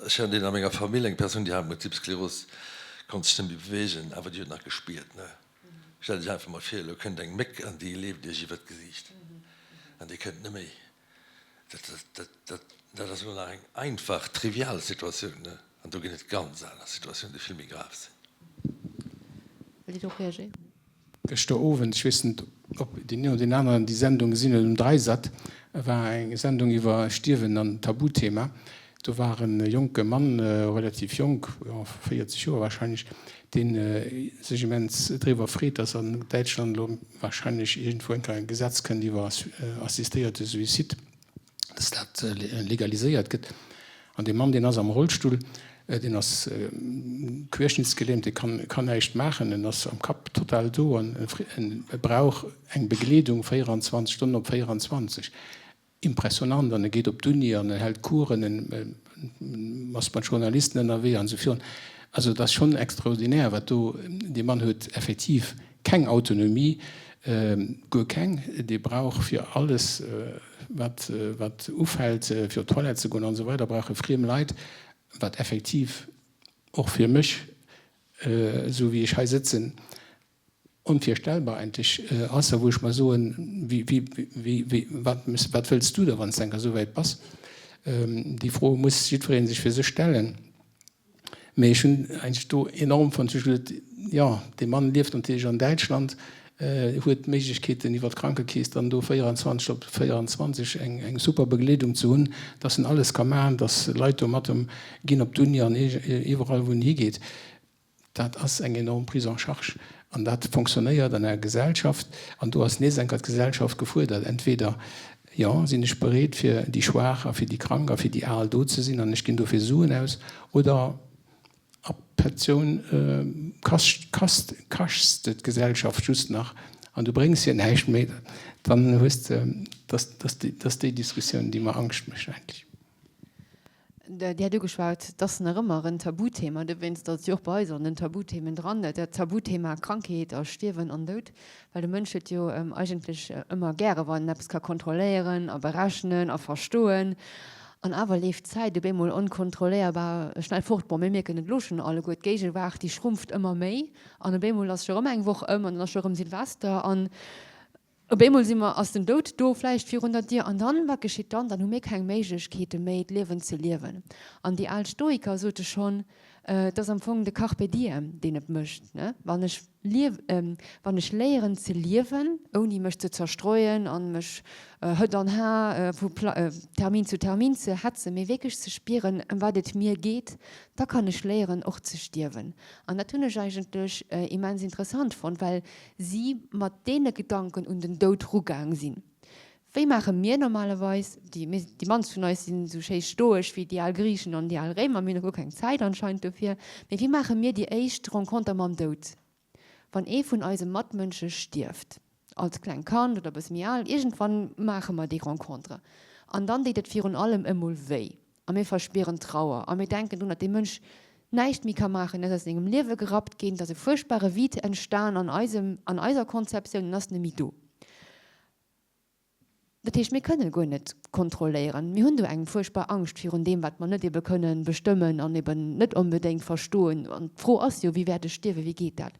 Ech hat een a menger Famill, eng Persoun, déi hat Multiple Skleros, konnt sech net méi beweegen, awer déi huet nach gespiert, ne. Stellt Iech einfach mol vir, elo kënnt eng Méck an déi leeft Iech iwwert d'Gesiicht an Dir kënnt net méi. Dat, dat, dat, dat ass elo nach eng einfach, trivial Situatioun, ne. An do ginn et ganz aner Situatiounen, déi vill méi grav sinn. Wëllt Dir drop reagéieren? Gëschter Owend, ech weess net, ob deen een oder deen aneren déi Sendung gesinn huet, um Dreisat war eng Sendung iwwer Stierwen an Tabuthema. Do war e jonke Mann, relativ jonk, jo 40 Joer wahrscheinlech, dee sech immens driwwer freet, datt an Däitschland elo wahrscheinlech iergendwou eng Kéier e Gesetz kënnt iwwer assistéierte Suicide, datt dat. dat legaliséiert gëtt. An dee Mann, deen ass am Rollstull, deen ass querschnittsgelähmt, dee kann näischt maachen, en ass am Kapp total do an e brauch eng Begleedung 24 Stonnen op 24. Impressionant! An e geet op d'Uni an en hält Coursen, en ass mat Journalisten ënnerwee an esou virun. Also et ass schonn extraordinär, wat do, dee Mann huet effektiv keng Autonomie, guer keng, dee brauch fir alles, wat wat ufält, fir op d'Toilette ze goen an esou weider, brauch e friem Leit, wat effektiv och fir mech, esou wéi ech hei sëtzen, onvirstellbar eigentlech ass a wou ech mer soen, wéi, wéi, wéi, wéi, wat, wat wëlls du da, wann s de enker esou wäit bass? Déi Fro muss jiddweree sech fir sech stellen. Mee ech hunn eigentlech do enorm fonnt, ech hu gesot, jo, dee Mann lieft natierlech an Däitschland, huet d'Méiglechkeeten iwwer d'Krankekeess dann do 24 op 24 eng, eng super Begleedung ze hunn, dass en alles ka maachen, dass Leit do mat em ginn op d'Uni an iwwerall wou en higeet. Dat ass eng enorm Prise en charge an dat fonctionnéiert an enger Gesellschaft. An do ass nees enker d'Gesellschaft gefuerdert, entweder, jo, sinn ech bereet fir déi Schwaach a fir déi Krank a fir déi Al do ze sinn an ech ginn dofir Suen aus, oder ab Pensioun kascht, kaschs de d'Gesellschaft just nach an du bréngs hir näischt méi. Dann hues de, dat ass déi Diskussioun, déi mer Angscht mécht eigentlech. Dir hat ugeschwat, et ass nach ëmmer en Tabuthema, dowéinst ass et jo och bei eis an den Tabuthemen dran, dat Tabuthema Krankheet a Stierwen an Doud, well de Mënsch huet jo eigentlech ëmmer gäre wann en eppes ka kontrolléieren a berechnen a verstoen. An awer leeft d'Zäit op eemol onkontrolléierbar schnell fort. Bon, mir mierken et elo schonn alleguer, d'Géigewaart déi schrumpft ëmmer méi an op eemol ass scho rëm eng Woch ëm an dann ass scho rëm Silvester an Op eemol si mer, ass den Doud do, vläicht virun der Dier. An dann, wat geschitt dann? Dann hu mir keng Méiglechkeete méi, d'Liewen ze liewen. An déi al Stoiker sote schonn, et ass am Fong de Carpe diem, deen et mécht, ne? Wann ech liew, wann ech léieren ze liewen, ouni mech ze zerstreuen an mech hëtt an har vu Termin zu Termin ze hetzen, mee wierklech ze spieren, ëm wat et mir geet, da kann ech léieren och ze stierwen. An dat hunn ech eigentlech immens interessant fonnt, well si mat deene Gedanken un den Doud rugaang sinn. Wéi maache mir normalerweis? Déi mannst vun eis sinn esou schéi stoesch wéi déi al Griichen an déi al Réimer, mir hunn och guer keng Zäit anscheinend dofir. Mee wéi maache mir déi éischt Renconter mam Doud, wann ee vun eise Matmënsche stierft? Als klengt Kand oder e bësse méi al, iergendwann maache mer déi Rencontre. An dann deet et virun allem emol wéi. A mir verspieren Trauer a mir denken drun, datt dee Mënsch näischt méi ka maachen, en ass aus sengem Liewe gerappt ginn, et ass e fuerchtbare Vide entstan an eisem, an eiser Konzeptioun, en ass net méi do. Dat heescht, mir kënnen guer net kontrolléieren. Mir hunn do eng fuerchtbar Angscht virun deem, wat mer net ebe kënnen bestëmmen an eben net onbedéngt verstoen. An d'Fro ass jo, Wéi wäert ech stierwen? Wéi geet dat?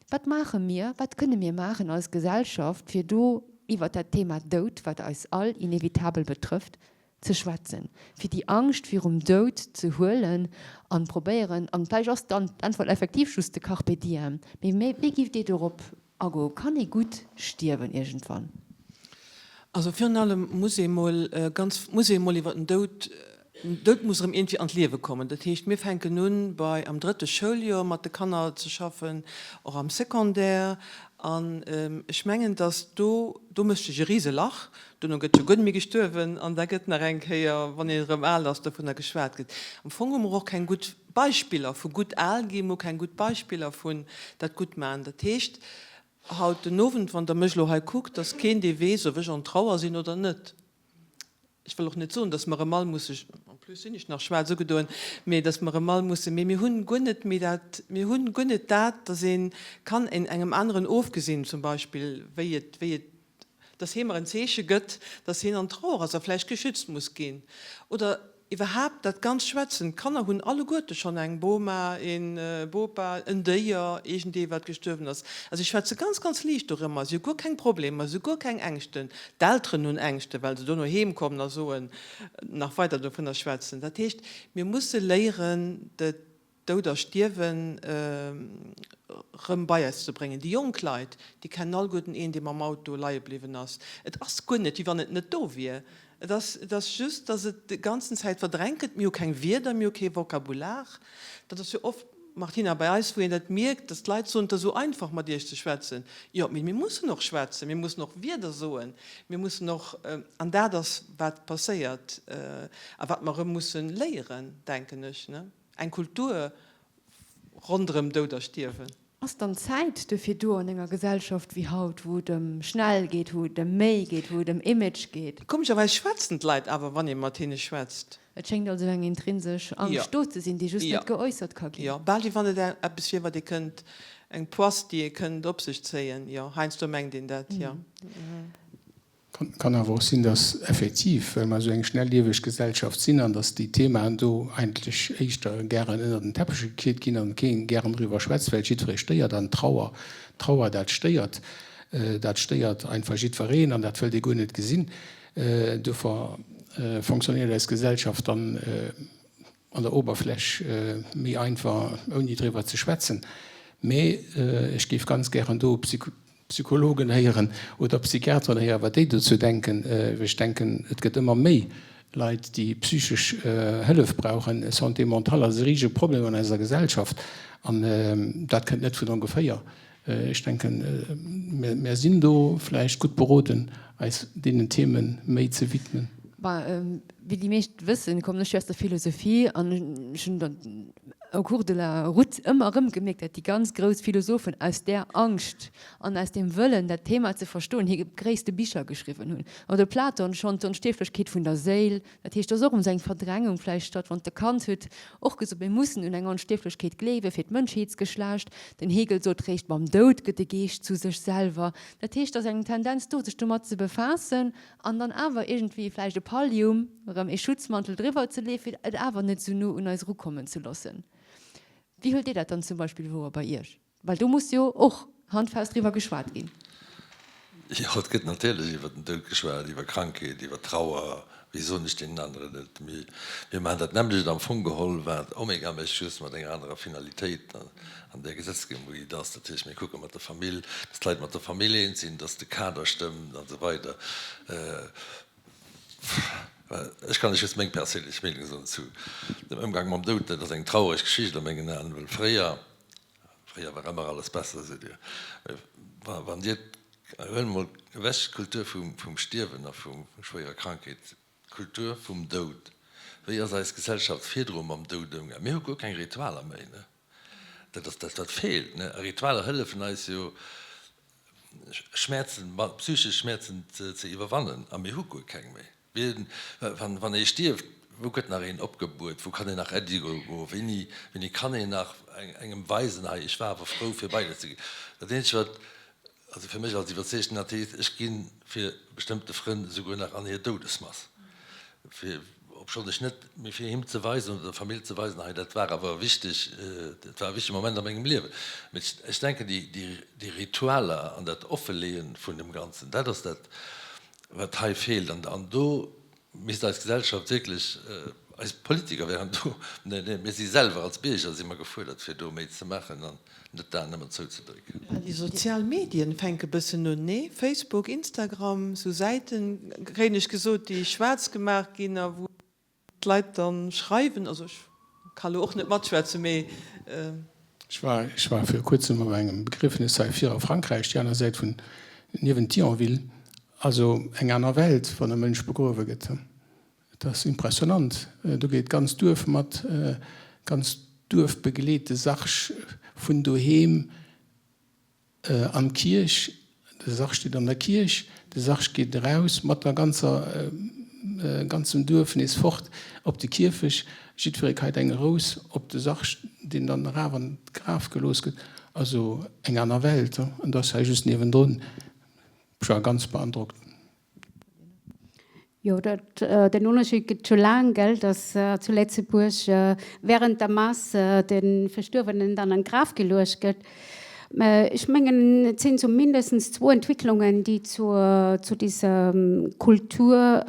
Wat maache mir, wat kënne mir maachen als Gesellschaft, fir do iwwert dat Thema Doud, wat eis all inevitabel betrëfft, ze schwätzen, fir déi Angscht virum Doud ze huelen an probéieren, an vläicht ass dann d'Äntwert effektiv just de Carpe diem, mee wéi giff Dir dorop agoen? Kann ee gutt stierwen iergendwann? Also virun allem muss ee mol ganz, muss ee mol iwwer den Doud, den Doud muss erëm iergendwéi an d'Liewe kommen. Dat heescht, mir fänken un bei am drëtte Schouljoer mat de Kanner ze schaffen, och am Secondaire, an ech mengen, datt do, do mécht sech e Riselach, Dono gëtt jo guer net méi gestuerwen an da gëtt nach eng Kéier, wann een erëm al ass, dovunner geschwat gëtt. Am Fong hu mer och keng gutt Beispiller vu gutt al ginn, mer hu keng gutt Beispiller vun dat gutt maachen. Dat heescht, haut den Owend, wann Der mech elo hei kuckt, ass keen, dee weess, ob ech an Trauer sinn oder net. Ech wëll och net soen, dass mer erëm all musse, en plus sinn ech nach schwaarz ugedoen, mee dass mer erëm all musse, mee mir hunn guer net méi dat, mir hunn guer net dat, dass ee kann en engem aneren ofgesinn zum Beispill, wéi et, wéi et dass hee mer en Zeeche gëtt, dass hien an Trauer ass a vläicht geschützt muss ginn. Oder iwwerhaapt dat ganz Schwätzen. D'Kanner hunn alleguerte schonn eng Boma, een Bopa, en Déier, iergendee wat gestuerwen ass. A si schwätze ganz, ganz liicht dorëmmer. Si hu guer keng Problemer, si hu guer keng Ängschten. D'Elteren hunn Ängschten, well se dono heem kommen a soen, nach weider dovunner schwätzen. Dat heescht, mir musse léieren, de. Doud a Stierwen rëm bei eis ze bréngen. Déi jonk Leit, déi kennen alleguerten een, dee mam Auto leie bliwwen ass. Et ass guer net, wéi wann et net do wier. Et ass, et ass just, datt et déi ganzen Zäit verdrängt gëtt. Mir hu keng Wierder, mir hu kee Vokabular. Dat ass jo oft. Martina, bei eis, wou een dat mierkt, dass d'Leit soen, et ass esou einfach mat Iech ze schwätzen. Jo, mee mir mussen och schwätzen, mir mussen och Wierder soen, mir mussen och, an dat ass wat passéiert a wat mer erëm mussen léieren, denken ech, ne, eng Kultur ronderëm Doud a Stierwen. Ass dann d'Zäit duerfir do an enger Gesellschaft wéi haut, wou et ëm schnell geet, wou et ëm méi geet, wou et ëm Image geet? Komescherweis schwätzen d'Leit awer, wann ee mat hinne schwätzt. Et schéngt also eng intrinsesch Angscht do ze sinn, déi just net geäussert ka ginn. Jo, bal wéi wann et eppes wier, wat ee kënnt, eng Poisse, déi ee kënnt op sech zéien. Jo, heiansdo mengt een dat, jo. Kann awer och sinn, dass effektiv, well mer esou eng schnellieweg Gesellschaft sinn an dass déi Themaen do eigentlech éischter gären ënner den Teppech gekiert ginn an kee gären driwwer schwätzt, well et jiddweree stéiert an d'Trauer, d'Trauer dat stéiert, dat stéiert einfach jiddwereen an dat wëllt ee guer net gesinn. Duerfir fonctionnéiert eis Gesellschaft dann an der Oberfläch méi einfach, ouni driwwer ze schwätzen. Mee ech géif ganz gären do Psychologen héieren oder Psychiateren héieren, wat déi dozou denken. Well ech denken, et gëtt ëmmer méi Leit, déi psychesch Hëllef brauchen. Santé mentale ass e risege Problem an eiser Gesellschaft an dat kënnt net vun ongeféier. Ech denken, mär sinn do vläicht gutt beroden, eis deenen Themen méi ze widmen. Wéi déi meescht wëssen, kommen ech jo aus der Philosophie an ech hunn dann au cours de la route ëmmer erëm gemierkt, dat déi ganz grouss Philosophen aus där Angscht an aus deem Wëllen, dat Thema ze verstoen, hir gréisste Bicher geschriwwen hunn. An de Platon schonn, d'Onstierflechkeet vun der Séil, Dat heescht, do ass och erëm esou eng Verdrängung vläicht statt, wann de Kant huet och gesot, mir mussen un eng Onstierflechkeet gleewen fir d'Mënschheetsgeschlecht. Den Hegel sot, réischt mam Doud gëtt de Geescht zu sech selwer. Dat heescht, et ass eng Tendenz do, sech domat ze befaassen an dann awer iergendwéi vläicht e Pallium, erëm ee Schutzmantel driwwer ze leeën, fir et awer net esou no un eis erukommen ze loossen. Wéi huelt Dir dat dann zum Beispill wouer bei Iech? Well do muss jo och handfest driwwer geschwat ginn. Jo, et gëtt natierlech iwwer den Doud geschwat, iwwer Krankheet, iwwer Trauer. Wéi soen ech deenen aneren et? Mir maachen dat nämmlecht am Fong geholl, wat Omega mécht, just mat enger anerer Finalitéit an där Gesetzgebung, wéi et ass. Dat heescht, mir kucke mat der Famill, dass d'Leit mat der Famill eens sinn, dass de Kader stëmmt an esou weider. Ech kann lech just meng perséinlech Meenung soen zu dem Ëmgang mam Doud. Dat ass eng traureg Geschicht a mengen Aen, well fréier, Fréier war ëmmer alles besser, seet Dir. Wann Dir, huele mol ewech d'Kultur vum Stierwen a vu schwéierer Krankheet, d'Kultur vum Doud. Wéi ass eis Gesellschaft virdru mam Doud ëmgaangen? Mir hu guer keng Ritualer méi, ne? Dat ass dat, wat feelt, ne? A Ritualer hëllefen eis jo, Schmäerzen, psychesch Schmäerzen ze iwwerwannen. A mir hu guer keng méi. Wien, wann ee stierft, wou gëtt nach een opgebuert, wou kann een nach Äddi goen, wéini, wéini kann een nach engem weisen, hei, ech war awer frou fir bei dir ze ginn. Dat eenzegt wat, also fir mech als iwwerzeegten Atheist, ech gi fir bestëmmte Frënn esouguer nach an hir Doudesmass, fir, obschonn ech net, mee fir him ze weisen oder der Famill ze weisen, hei, dat war awer wichteg, dat war e wichtege Moment a mengem Liewen. Mee ech denken, déi, déi Ritualer an dat Offeleeën vun dem Ganzen, dat ass dat, wat hei feelt, an do misst eis Gesellschaft wierklech, eis Politiker wären do, nee, nee, mir si selwer als Bierger si mer gefuerdert, fir do méi ze maachen an net d'Aen nëmmen zouzedrécken. Déi sozial Medien fänke bëssen un, nee? Facebook, Instagram, sou Säiten, kréien ech gesot, déi schwaarz gemaach ginn a wou. D'Leit dann schreiwen, also ech ka lo och net matschwätzen, mee. Ech war, ech war viru kuerzem op engem Begriefnes hei vir a Frankräich, déi aner Säit vun, niewent Thionville, also eng aner Welt, wann e Mënsch begruewe gëtt. Et ass impressionant, do geet d'ganz Duerf mat, d'ganz Duerf begleet de Sarg vun doheem An d'Kierch, de Sarg steet an der Kierch, de Sarg geet eraus mat der ganzer, ganzem Duerf nees fort op de Kierfech. Jiddweree keit eng Rous op de Sarg, deen dann eraf an d'Graf gelooss gëtt. Also eng aner Welt, an dat ass hei just niewendrun. Ech war ganz beandrockt. Jo, dat, den Unterschied gëtt scho laang, gell, dass zu Lëtzebuerg während der Mass de Verstuerwenen dann an d'Graf geluecht gëtt. Mä ech mengen, et sinn zumindest zwou Entwicklungen, déi zur, zu dieser Kultur,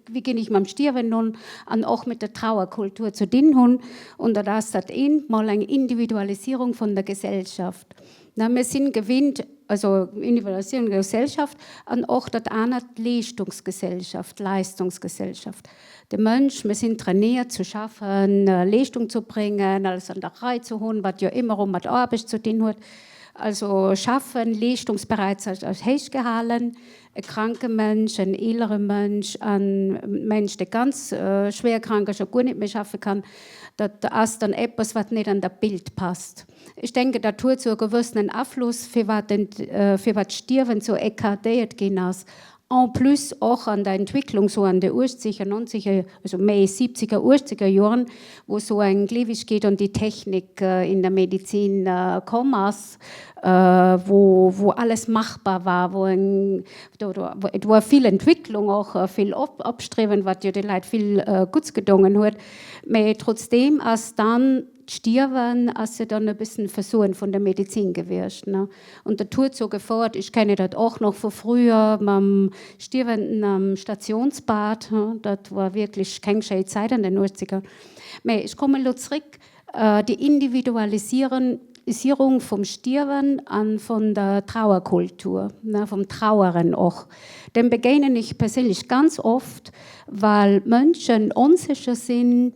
wéi ginn ech mam Stierwen un, an och mit der Trauerkultur ze dinn hunn. Und dat ass dat eent mol eng Individualisierung vun der Gesellschaft. Na, mir sinn gewinnt, also Individualisierung der Gesellschaft an och dat anert, d'Leeschtungsgesellschaft, Leistungsgesellschaft. De Mënsch, mir sinn trainiert zu schaffen, Leeschtung zu bréngen, alles an der Rei ze hunn, wat jo ëmmer och mat Aarbecht ze dinn huet. Also schaffen, Leeschtungsbereitschaft ass héich gehalen. E kranke Mënsch, en eelere Mënsch, e Mënsch, dee ganz schwéier krank ass a guer net méi schaffe kann, dat ass dann eppes, wat net an dat Bild passt. Ech denken, dat huet sou e gewëssenen Afluss, firwat den, firwat d'Stierwen sou écartéiert ginn ass. En plus och an der Entwicklung sou an de uechzeger, nonzeger, also méi siebzeger, uechzeger Joren, wou sou eng Gleewegkeet an déi Technik in der Medizin komm ass, wou, wou alles machbar war, wou eng, do, do, et war vill Entwicklung och, vill Opstriewen, wat jo de Leit vill Gutts gedongen huet, mä trotzdeem ass dann, D'Stierwen ass jo dann e bëssen Versoen vun der Medizin gewiescht, ne? Und dat huet sou gefouert, ech kenne dat och nach vu früher mam Stierwenden am Stationsbad, he, dat war wierklech keng schéi Zäit an den Uechzeger. Mä ech kommen elo zréck, déi Individualisierung vum Stierwen an vun der Trauerkultur, ne, vum Traueren och, dem begéinen ech perséinlech ganz oft, well Mënschen onsécher sinn,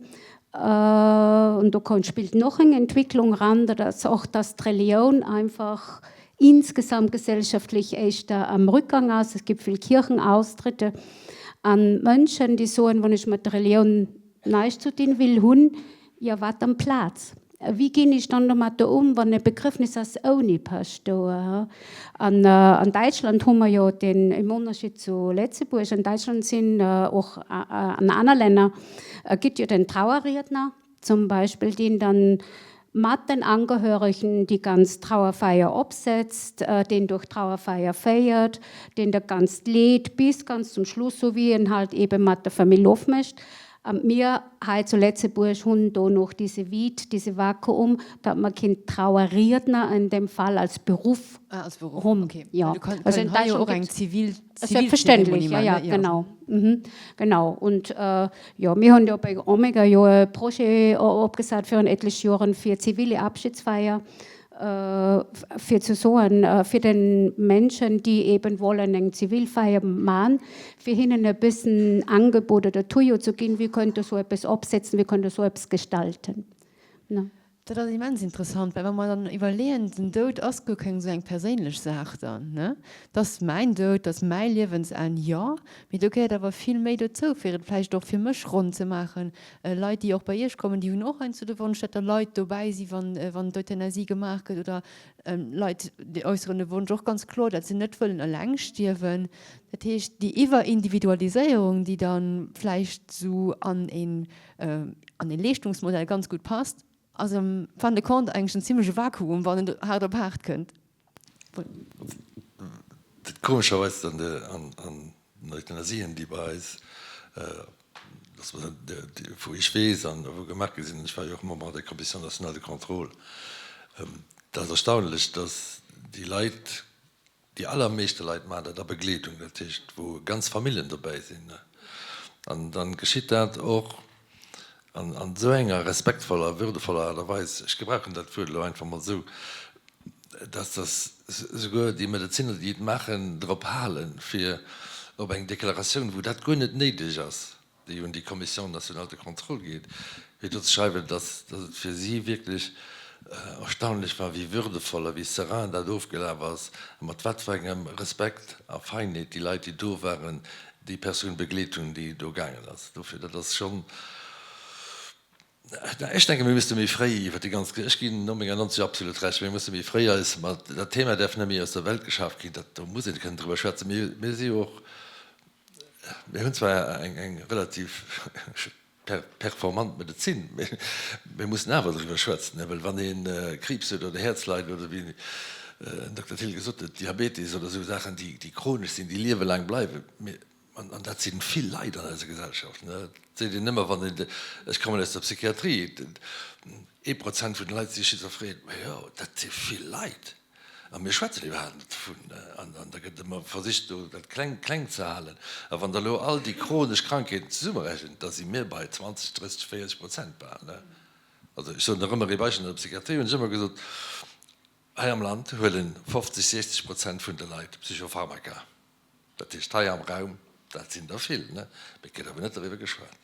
Und do kommt, spielt noch eng Entwicklung ran, dass och dass d'Relioun einfach insgesamt gesellschaftlich éischter am Rückgang ass. Es gibt vill Kirchenaustritte an Mënschen, déi soen, wann ech mat der Relioun näischt zu dinn will hunn, jo wat amplaz? Wéi ginn ech dann domatter um, wann e Begriffnis ass ouni Paschtouer? An an Däitschland hu mer jo den, im Unterschied zu Lëtzebuerg, an Däitschland sinn och an aner Länner gitt jo den Trauerriedner zum Beispill, deen dann mat den Angehörigen déi ganz Trauerfeier opsetzt, deen durch d'Trauerfeier féiert, deen dat Ganzt leet bis ganz zum Schluss, sou wéi en halt ebe mat der Famill ofmécht. A mir hei zu Lëtzebuerg hunn do noch diese Vide, diese Vakuum, datt mer keen Trauerriedner an dem Fall als Beruff Ah, als Beruff, hunn. okay. Jo. Du kann, Also kann in hei jo Däitschland och eng gëtt zivil, Selbstverständlich, Zivilzeremonie ja, ja, maachen, ne? Jo. genau. Mhm. Genau. Und äh, jo, mir hunn jo bei Omega jo e Projet opgesat virun etlech Joren fir zivile Abschiedsfeier, fir ze soen, fir den Menschen, déi eben wollen eng Zivilfeier man, fir hinnen e bëssen Angebot oder Tuyau ze ginn, wéi könnt der sou eppes opsetzen, wéi könnt der sou eppes gestalten. Ne? Dat ass immens interessant, well wa mer dann iwwerleeën, den Doud ass guer keng esou eng perséinlech Saach dann, ne? Et ass mäin Doud, et ass mäi Liewensenn, jo, mee do gehéiert awer vill méi dozou, fir et vläicht och fir mech ronn ze maachen. Leit, déi och bei Iech kommen, déi hunn och heiansdo de Wonsch, datt da Leit dobäi si wann wann d'Euthanasie gemaach gëtt oder Leit, déi äusseren de Wonsch och ganz kloer, datt se net wëllen eleng stierwen. Dat heescht, déi Iwwerindividualiséierung, déi da vläicht esou an een an ee Leeschtungsmodell ganz gutt passt, ass am fin de compte eigentlech en zimmleche Vakuum, wann et haart op haart kënnt. Dat komescherweis an de an den Euthanasien, déi bei eis, wou ech weess an wou gemaach gi sinn, ech war jo och Member an der Commission nationale de contrôle, dat ass erstaunlech, dass déi Leit, Déi allermeeschte Leit maachen dat a Begleedung, dat heescht wou ganz Familljen dobäi sinn. An da geschitt dat och an esou enger respektvoller, würdevoller Aart a Weis, ech gebrauchen dat Wuert elo einfach mol esou, dass dass souguer déi Medezinner, déi et maachen, drop halen, fir op eng Deklaratioun, wou dat guer net néideg ass, déi un déi Commission nationale de contrôle geet, fir do ze schreiwen, dass et fir si wierklech erstaunlech war, wéi würdevoll a wéi serein dat ofgelaf ass a mat wat fir engem Respekt a Feinheet déi Leit, déi do waren, déi Persoun begleet hunn, déi do gaangen ass. Dofir, dat ass schonn, ech denken, mir misste méi fréi iwwert déi ganz, ech ginn no menger 90 absolut Recht, mir musse méi fréi eis mat, dat Thema däerf net méi aus der Welt geschaf ginn, dat, do muss ee kënnen driwwer schwätzen. Mir si jo och Mir hunn zwar eng relativ performant Medezin, mee mir mussen awer driwwer schwätzen, well wann ee Kriibs huet oder Häerzleiden oder wéi den Dokter Thill gesot huet, Diabetes oder esou Saachen, déi chronesch sinn, déi liewelaang bleiwen, an dat si vill Leit an eiser Gesellschaft, dat seet een ëmmer, wann een, ech kommen aus der Psychiatrie, ee Prozent vun de Leit si schizophren, ma jo, dat si vill Leit. A mir schwätzen iwwerhaapt net dovun. An da gëtt ëmmer versicht, do dat kleng, kleng ze halen. A wann Der elo all déi chronesch Krankheeten zesummerechent, da si mir bei 20, 30, 40 Prozent bal. Also ech soen nach ëmmer ee Beispill, an der Psychiatrie hunn ech ëmmer gesot, Hei am Land huelen 50, 60 Prozent vun de Leit Psychopharmaka. Dat heescht hei am Raum, dat sinn der vill, ne? Mee et gëtt awer net doriwwer geschwat.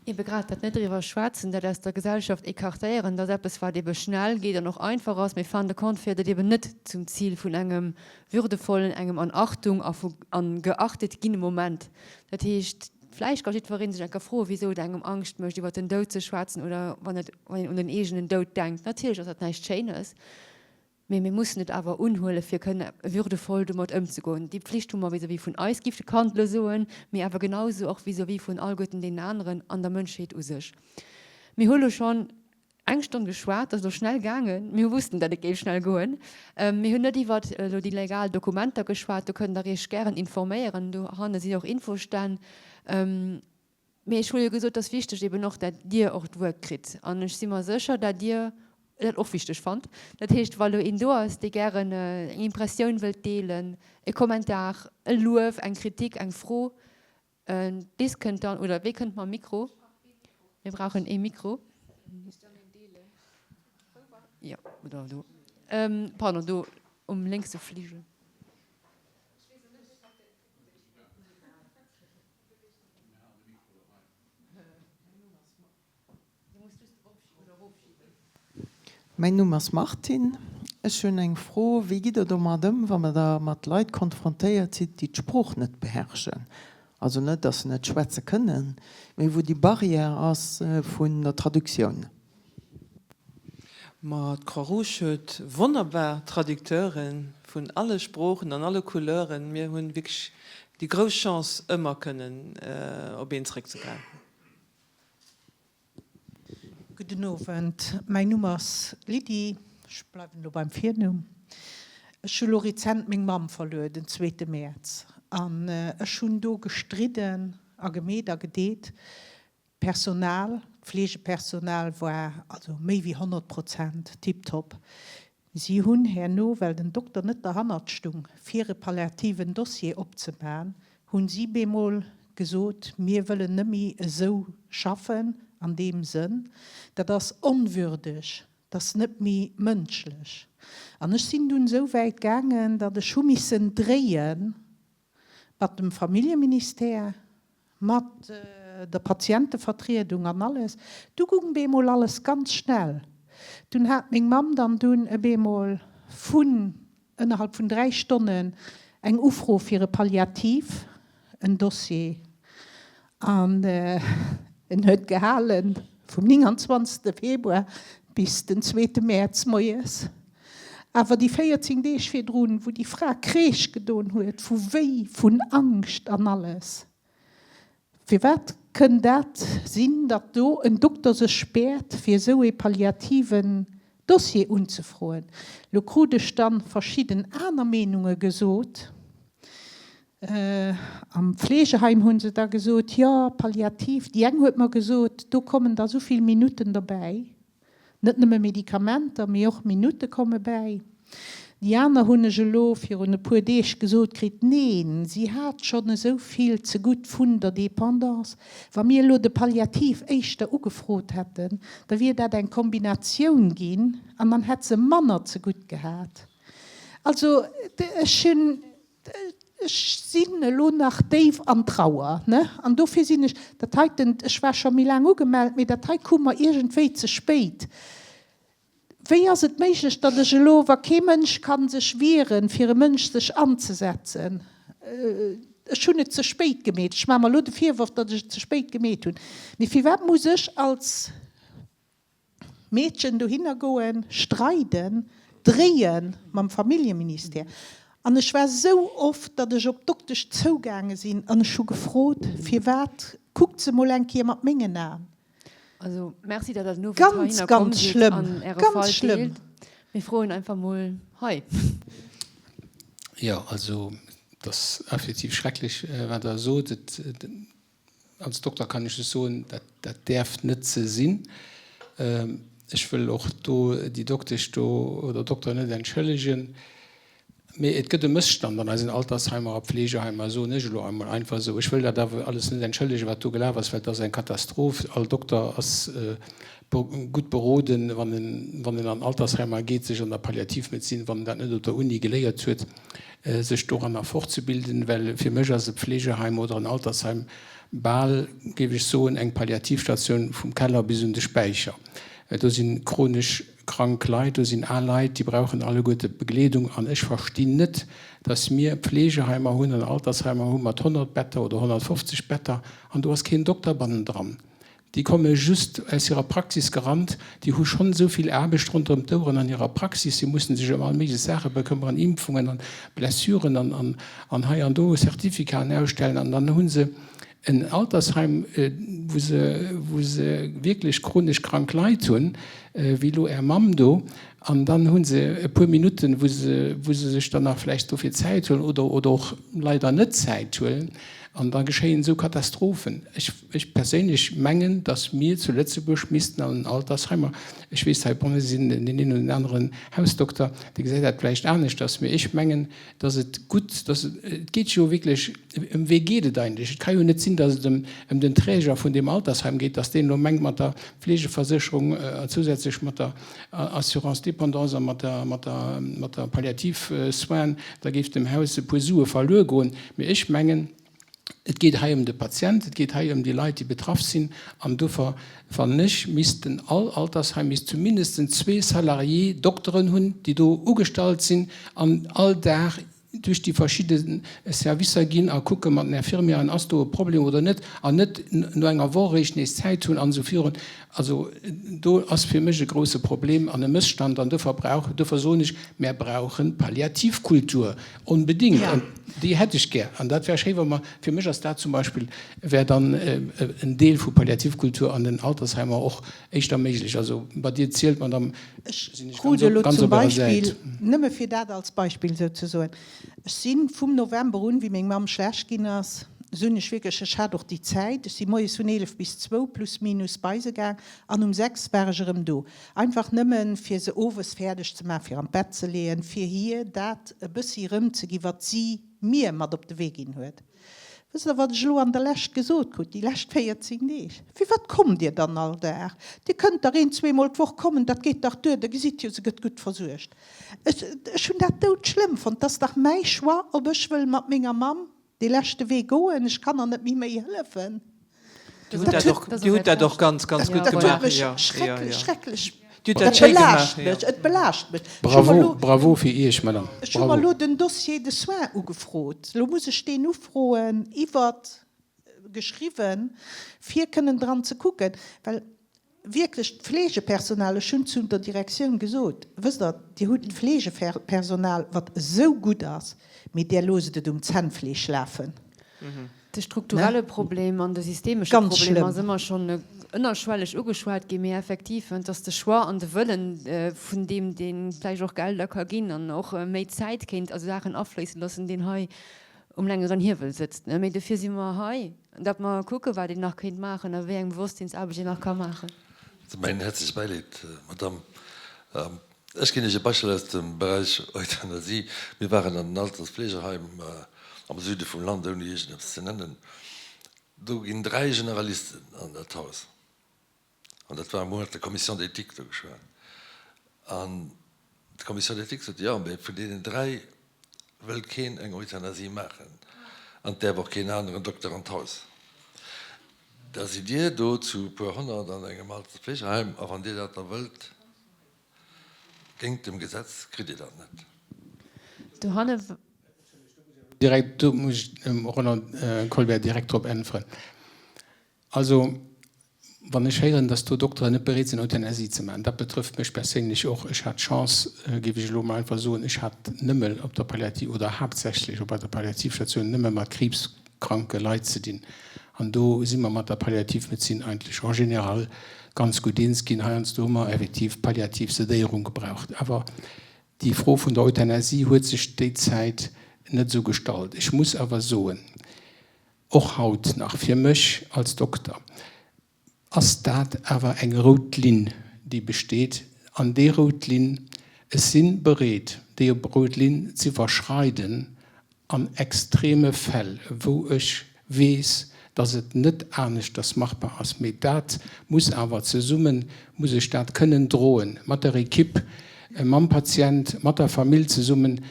Ebe grad dat net driwwer schwätzen, dat aus der Gesellschaft écartéieren, dat ass eppes, wat ebe schnell geet an och einfach ass, mee fin de compte féiert et eben net zum Zil vun engem würdevollen, engem an Achtung a vu an geachtet ginne Moment. Dat heescht, vläicht ka jiddweree sech eng Kéier froen, wisou et engem Angscht mécht, iwwer den Doud ze schwätzen oder wann et, wann een un den eegenen Doud denkt. Natierlech ass dat näischt Schéines. Mee mir mussen et awer unhuelen, fir kënne würdevoll domat ëmzegoen. Déi Pflicht hu mer vis-à-vis vun eis, giff de Kant elo soen, mee awer genausou och vis-à-vis vun alleguerten deenen aneren an der Mënschheet u sech. Mir hu elo schonn eng Stonn geschwat, dat ass elo schnell gaangen. Mir wussten, datt et géif schnell goen. Mir hunn net iwwert elo déi legal Dokumenter geschwat, do kënnt Der Iech gären informéieren, dohanne sinn och Infostänn. Mee ech hu jo gesot, et ass wichteg eben och, dat Dir och d'Wuert kritt. An ech si mer sécher, dat Dir dat och wichteg fannt. Dat heescht, wa lo een do ass, dee gären eng Impressioun wëllt deelen, e Kommentar, e Luef, eng Kritik, eng Fro, dees kënnt dann, oder wee kënnt mam Mikro? Mir brauchen ee Mikro. Jo, oder do, pardon, do um lénkse Fligel. Mäin Numm ass Martine. Ech hunn eng Fro, Wéi gitt Der domat ëm, wann Der mat Leit konfrontéiert sidd, déi d'Sprooch net beherrschen? Also net, dass se net schwätze kënnen, mee wou déi Barrière ass vun der Traductioun. Ma d'Croix-Rouge huet wonnerbar Traducteure vun alle Sproochen an alle Couleuren. Mir hunn wierklech déi grouss Chance, ëmmer kënnen op een zeréckzegräifen. Gudden Owend, mäin Numm ass Lydie, ech bleiwen elo beim Virnumm. Ech hu lo rezent meng Mamm verluer, den zweete Mäerz, an ech hunn do gestridden a gemeet a gedeet, D'Personal, d'Fleegepersonal war also méi wéi 100 Prozent tiptop. Si hunn herno, well den Dokter net derhannert stung, fir e palliativen Dossier opzemaen, hunn si bemol gesot, mir wëllen nëmmi esou schaffen an deem Sënn, dat ass onwürdeg, dat ass net méi mënschlech. An ech sinn dunn esou wäit gaangen, datt ech hu missen dréien mat dem Familljeministère, mat der Patientevertriedung an alles. Du gung bemol alles ganz schnell. Dunn hat meng Mamm dann dunn e bemol vun ënnerhalb vun 3 Stonnen eng Ufro fir e Palliativ, en Dossier. An en huet gehale vum 29. Februar bis den zweete Mäerz moies. Awer déi 14 Deeg virdrun, wou déi Fra Kreesch gedoen huet, vu Wéi, vun Angscht an alles. Firwat kënn dat sinn, datt do en Dokter sech späert, fir esou ee palliativen Dossier unzefroen? Lo krut ech dann verschidden aner Meenunge gesot. Am Fleegeheim hu se da gesot, jo, palliativ. Déi eng huet mer gesot, do kommen da souvill Minutten dobäi. Net nëmme Medikamenter, mee och Minutte komme bäi. Déi aner hunn ech elo virun e puer Deeg gesot kritt, neen, si hat schonn esou vill zegutt vun der Dépendance. Wa mir elo de Palliativ éischter ugefrot hätten, da wier dat eng Kombinatioun ginn an dann hätt se manner zegutt gehat. Also ech hunn. Ech sinn elo nach déif an Trauer, ne? An dofir sinn ech, dat heiten, ech war scho méi laang ugemellt, mee dat hei koum mer iergendwéi ze spéit. Wéi ass et méiglech, datt ech elo, wa kee Mënsch ka sech wieren, fir e Mënsch sech anzesetzen, ech hunn et ze spéit gemeet, ech maache mer elo de Virworf, datt ech et ze spéit gemeet hunn, mee firwat muss ech als Meedchen dohinner goen, streiden, dréie mam Familljeministère. An ech war esou oft, datt ech op d'Doktesch zougaange sinn an ech hu gefrot, firwat kuckt se mol eng Kéier mat mengen Aen. Also merci, datt Der den Owend Ganz, heihinner komm ganz sidd schlëmm, an Äre ganz Fall schlëmm. deelt. Mir froen einfach mol hei. Jo, also et ass effektiv schrecklech, wat Der sot. Et Als Dokter kann ech lech soen, dat, dat däerf net ze sinn. Ech wëll och do déi Doktesch do oder Dokter net entschëllegen. Mee et gëtt e Mësstand an eisen Altersheimer a Pflegeheimer, soen ech elo emol einfach esou. Ech wëll dat awer alles net entschëllegen, wat do gelaf ass, well et ass eng Katastroph. All Dokter ass gutt beroden, wann en, wann en an Altersheimer geet, sech an der Palliativmedezin, wann en dat net op der Uni geléiert huet, sech doranner fortzebilden, well fir mech ass e Pflegeheim oder en Altersheim bal, géif ech soen, eng Palliativstatioun vum Keller bis un de Späicher. Do si chronesch krank Leit, do sinn al Leit, déi brauchen alleguerte Begleedung. An ech verstinn net, dass mir Pflegeheimer hunn an Altersheimer hu mat 100 Better oder 150 Better an do ass keen Dokter bannendran. Déi komme just aus hirer Praxis gerannt, déi hu schonn esou vill Aarbecht ronderëm d'Oueren an hirer Praxis, si mussen sech ëm all méiglech Saache bekëmmeren, Impfungen an Blessuren an hei an do Certificaten ausstellen an dann hu se En Altersheim, wou se, wou se wierklech chronesch krank Leit hunn, wéi elo Är Mamm do, an dann hu se e puer Minutten, wou se, wou se sech dann nach vläicht dofir Zäit huelen oder, oder och leider net Zäit huelen, an da geschéien esou Katastrophen. Ech, ech perséinlech mengen, datt mir zu Lëtzebuerg missten an den Altersheimer, ech weess, heibonne sinn deen een oder deen aneren Hausdokter, dee gesäit dat vläicht aneschters, mee ech mengen, dass et gutt, dass et, et geet jo wierklech, ëm wee geet et eigentlech? Et ka jo net sinn, dass et ëm, ëm den Träger vun deem Altersheim geet, dass deen elo mengt mat der Fleegeversécherung a zousätzlech mat der Assurance dépendance a mat der, mat der, mat der Palliativ-Soins, da géif dem Haus e puer Sue verluer goen. Mee ech mengen, Et geet hei ëm de Patient, et geet hei ëm déi Leit, déi betraff sinn. An dofir fannen ech, missten all Altersheim misst zumindest zwee Salariés, Dokteren hunn, déi do ugestallt sinn an all Dag duerch déi verschidde Servicer ginn a kucke mat den Infirmieren, ass do e Problem oder net, an net no enger Woch eréischt nees Zäit hunn an esou virun. Also do ass fir mech e grouse Problem an e Mësstand. An dofir brauch, dofir soen ech, mär brauche Palliativkultur onbedéngt. An déi hätt ech gär. An dat wär schéi, wa mer, fir mech ass dat zum Beispill, wär dann en Deel vu Palliativkultur an den Altersheimer och éischter méiglech. Also wat Dir zielt, Madame, Ech sinn ech krut ganz, elo ganz zum op Ärer Beispill, Säit. nëmme fir dat als Beispill souzesoen, Ech si vum November un, wéi meng Mamm schlecht ginn ass, esou hunn ech wierklech, ech hat och déi Zäit, ech si moies vun 11 bis zwou plus minus bei se gaang an um 6 war ech erëm do. Einfach nëmmen, fir se owes fäerdeg ze maachen, fir an d'Bett ze leeën, fir hir dat e bëssi erëmzeginn, wat si mir mat op de Wee ginn huet. Wësst Der, wat ech elo an der Lescht gesot krut, déi lescht 14 Deeg? Firwat kommt Dir dann all Dag? Dir kënnt dach een-, zweemol d'Woch kommen, dat geet dach duer, Der gesitt jo, se gëtt gutt versuergt. Ech, ech hunn dat doudschlëmm fonnt. 't ass dach mäi Choix, ob ech wëll mat menger Mamm dee leschte Wee goen. Ech kann der net méi méi hëllefen. Dir hutt dat och, Dir hutt dat och ganz, ganz gutt Dat huet gemaach. mech Jo, jo, schrecklech, jo. schrecklech, Dir hutt dat dat schéi gemaach, belaascht jo. mech, et belaascht mech. Ech hu mer Bravo, elo, bravo fir Iech, Madame. ech hu mer Bravo. elo den Dossier de soins ugefrot. Elo muss ech deen ufroen iwwert geschriwwen, fir kënnen dran ze kucken, well Wierklech d'Fleegepersonal, ech hunn zu der Direktioun gesot, wësst Der, Dir hutt Fleegepersonal, wat esou gutt ass, mee där loosst et um Zännfleesch lafen. De strukturelle Problem an de systemesche Ganz Problem schlëmm. ass ëmmer schonn ënnerschwelleg ugeschwat ginn, mee effektiv, et ass de Choix an de Wëllen vun deem, dee vläicht och Gelder ka ginn an och méi Zäit kéint a Saachen afléisse loossen, deen hei um längeren Hiewel sëtzt. Mee dofir si mer hei, datt mer kucken, wat een nach kéint maachen a wéi eng Bewosstsinsaarbecht een nach ka maachen. Mäin häerzlecht Bäileed, Madamm. Ech ginn Iech e Beispill aus dem Beräich Euthanasie. Mir waren an en Altersfleegeheim am Süde vum Land, ouni iergendeppes ze nennen. Do ginn 3 Generalisten an dat Haus. An dat war, mir hunn mat der Commission d'éthique do geschwat. An d'Commission d'éthique sot, jo, mä vun deenen 3 wëllt keen eng Euthanasie maachen an et däerf och keen aneren Dokter an d'Haus. Da sidd Dir do zu e puer 100 an engem Altersfleegeheim a wann Dir dat da wëllt, géint dem Gesetz, kritt Dir dat net. Dohanne. Direkt, do muss ech dem Roland Colbert direkt drop äntweren. Also, wann ech héieren, dass do Dokteren net bereet sinn, Euthanasie ze maachen, dat betrëfft mech perséinlech och. Ech hat d'Chance, géif ech elo mol einfach soen, ech hat nëmme op der Palliativ oder haaptsächlech op der Palliativstatioun nëmme mat kriibskranke Leit ze dinn. An do si mer mat der Palliativmedezin eigentlech en général ganz gutt eens ginn. Heiansdo hu mer effektiv palliativ Sedéierung gebraucht. Awer déi Fro vun der Euthanasie huet sech déi Zäit net esou gestallt. Ech muss awer soen, Och haut nach, fir mech als Dokter, ass dat awer eng rout Linn, déi besteet. An déi rout Linn. Ech si bereet, déi rout Linn z'iwwerschreiden an extreme Fäll, wou ech weess, dass et net aneschters machbar ass. Mee dat muss awer zesummen, muss ech dat kënnen droen, mat der Equipe, mam Patient, mat der Famill zesummen.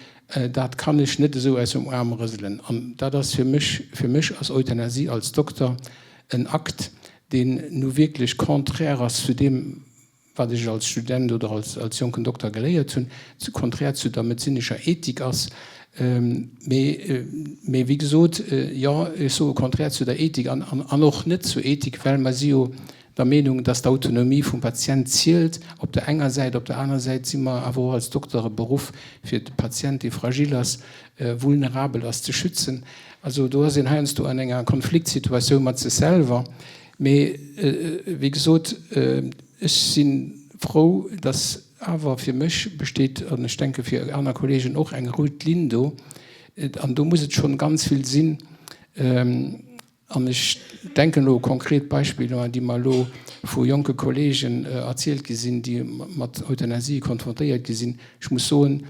Dat kann ech net esou aus dem Aarm rëselen. An dat ass fir mech, fir mech ass Euthanasie als Dokter en Akt, deen nu wierklech contraire ass zu deem, wat ech als Student oder als jonken Dokter geléiert hunn, konträr zu der medezinescher Ethik ass. Mee, mee wéi gesot, jo, ech soe konträr zu der Ethik an, an och net zur Ethik, well mer si jo der Meenung, dass d'Autonomie vum Patient zielt op der enger Säit. Op der aner Säit si mer awer och als Doktere beruff, fir de Patient, dee fragil ass, vulnerabel ass, ze schützen. Also do ass een heiansdo an enger Konfliktsituatioun mat sech selwer. Mee wéi gesot, ech si frou, datt awer fir mech besteet, an ech denke fir aner Kolleegen och, eng rout Linn do. An do muss et schonn ganz vill sinn. An ech denken elo u konkret Beispiller, déi mer elo vu jonke Kolleegen erzielt gi sinn, déi mat Euthanasie konfrontéiert gi sinn. Ech muss soen,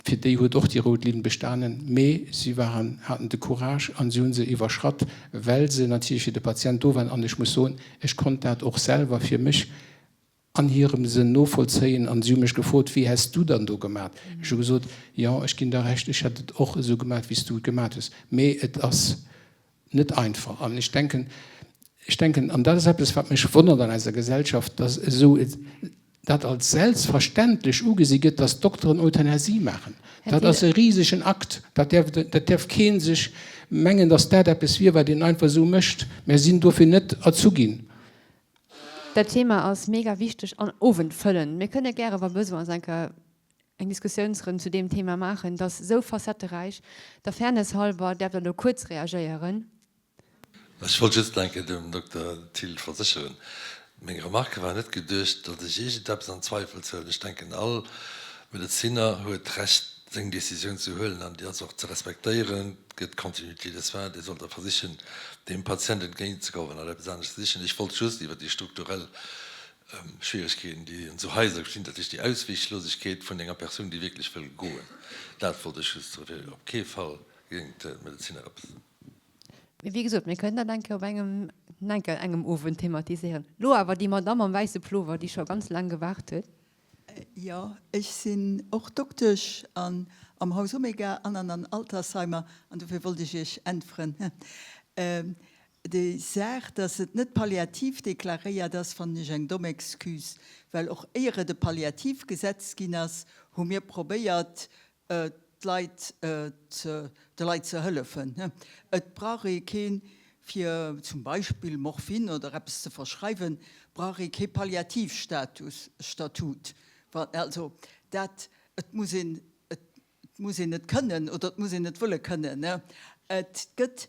Fir déi huet och déi rout Linn bestanen, mee si waren, haten de Courage an si hu se iwwerschratt, well se natierlech fir de Patient do waren. An ech muss soen, ech konnt dat och selwer fir mech an hirem Sënn novollzéien. An si hu mech gefrot, Wéi häss du dann do gemat? Ech hu gesot, Jo, ech ginn der Recht, ech hätt et och esou gemat, wéi s du et gemat hues. Mee et ass net einfach. An ech denken, ech denken, an dat ass eppes, wat mech wonnert an eiser Gesellschaft, dass esou dat als selbstverständlech ugesi gëtt, dass Dokteren Euthanasie maachen. Dat ass e risegen Akt. Dat däerf, dat däerf kee sech mengen, dass dat eppes wier, wat een einfach esou mécht. Mär sinn dofir net erzu ginn. Dat Thema ass mega wichteg an owendfëllend. Mir kënne gäre wa besoin ass eng Kéier eng Diskussiounsrënn zu deem Thema maachen. Dat ass esou facetteräich. Der Fairness halber däerft Der elo kuerz reagéieren. Ech wollt just eng Kéier dem Dokter Thill versécheren, meng Remarque war net geduecht, datt ech iergendeppes an Zweifel zéien. Ech denken, all Medezinner huet d'Recht, seng Décisioun ze huelen an déi ass och ze respektéieren. Et gëtt Continuité des soins, dee soll da versichen, dem Patient entgéintzekommen an eppes anescht ze sichen. Ech wollt just iwwer déi strukturell Schwieregkeeten, déi an esou Haiser bestinn, dat heescht déi Ausweeglosegkeet vun enger Persoun, déi wierklech wëll goen, dat wollt ech just soen, fir op kee Fall géint d'Medezinner eppes. Mee wéi gesot, mir kënnen dat eng Kéier op engem, eng Kéier engem Owend thematiséieren. Lo awer déi Madamm am wäisse Plover, déi scho ganz laang gewaart huet. Jo, ech sinn och Doktesch an am Haus Omega an an an Altersheimer an dofir wollt ech Iech äntweren. Déi Saach, dass et net palliativ deklaréiert ass, fannen ech eng domm Excuse, well och éier et e Palliativgesetz ginn ass, hu mir probéiert, d'Leit, de Leit ze hëllefen. Et brauch ee keen, fir zum Beispill Morphin oder eppes ze verschreiwen, brauch ee kee Palliativstatus, Statut. Also dat, et muss een, et muss een et kënnen oder et muss een et wëlle kënnen. Et gëtt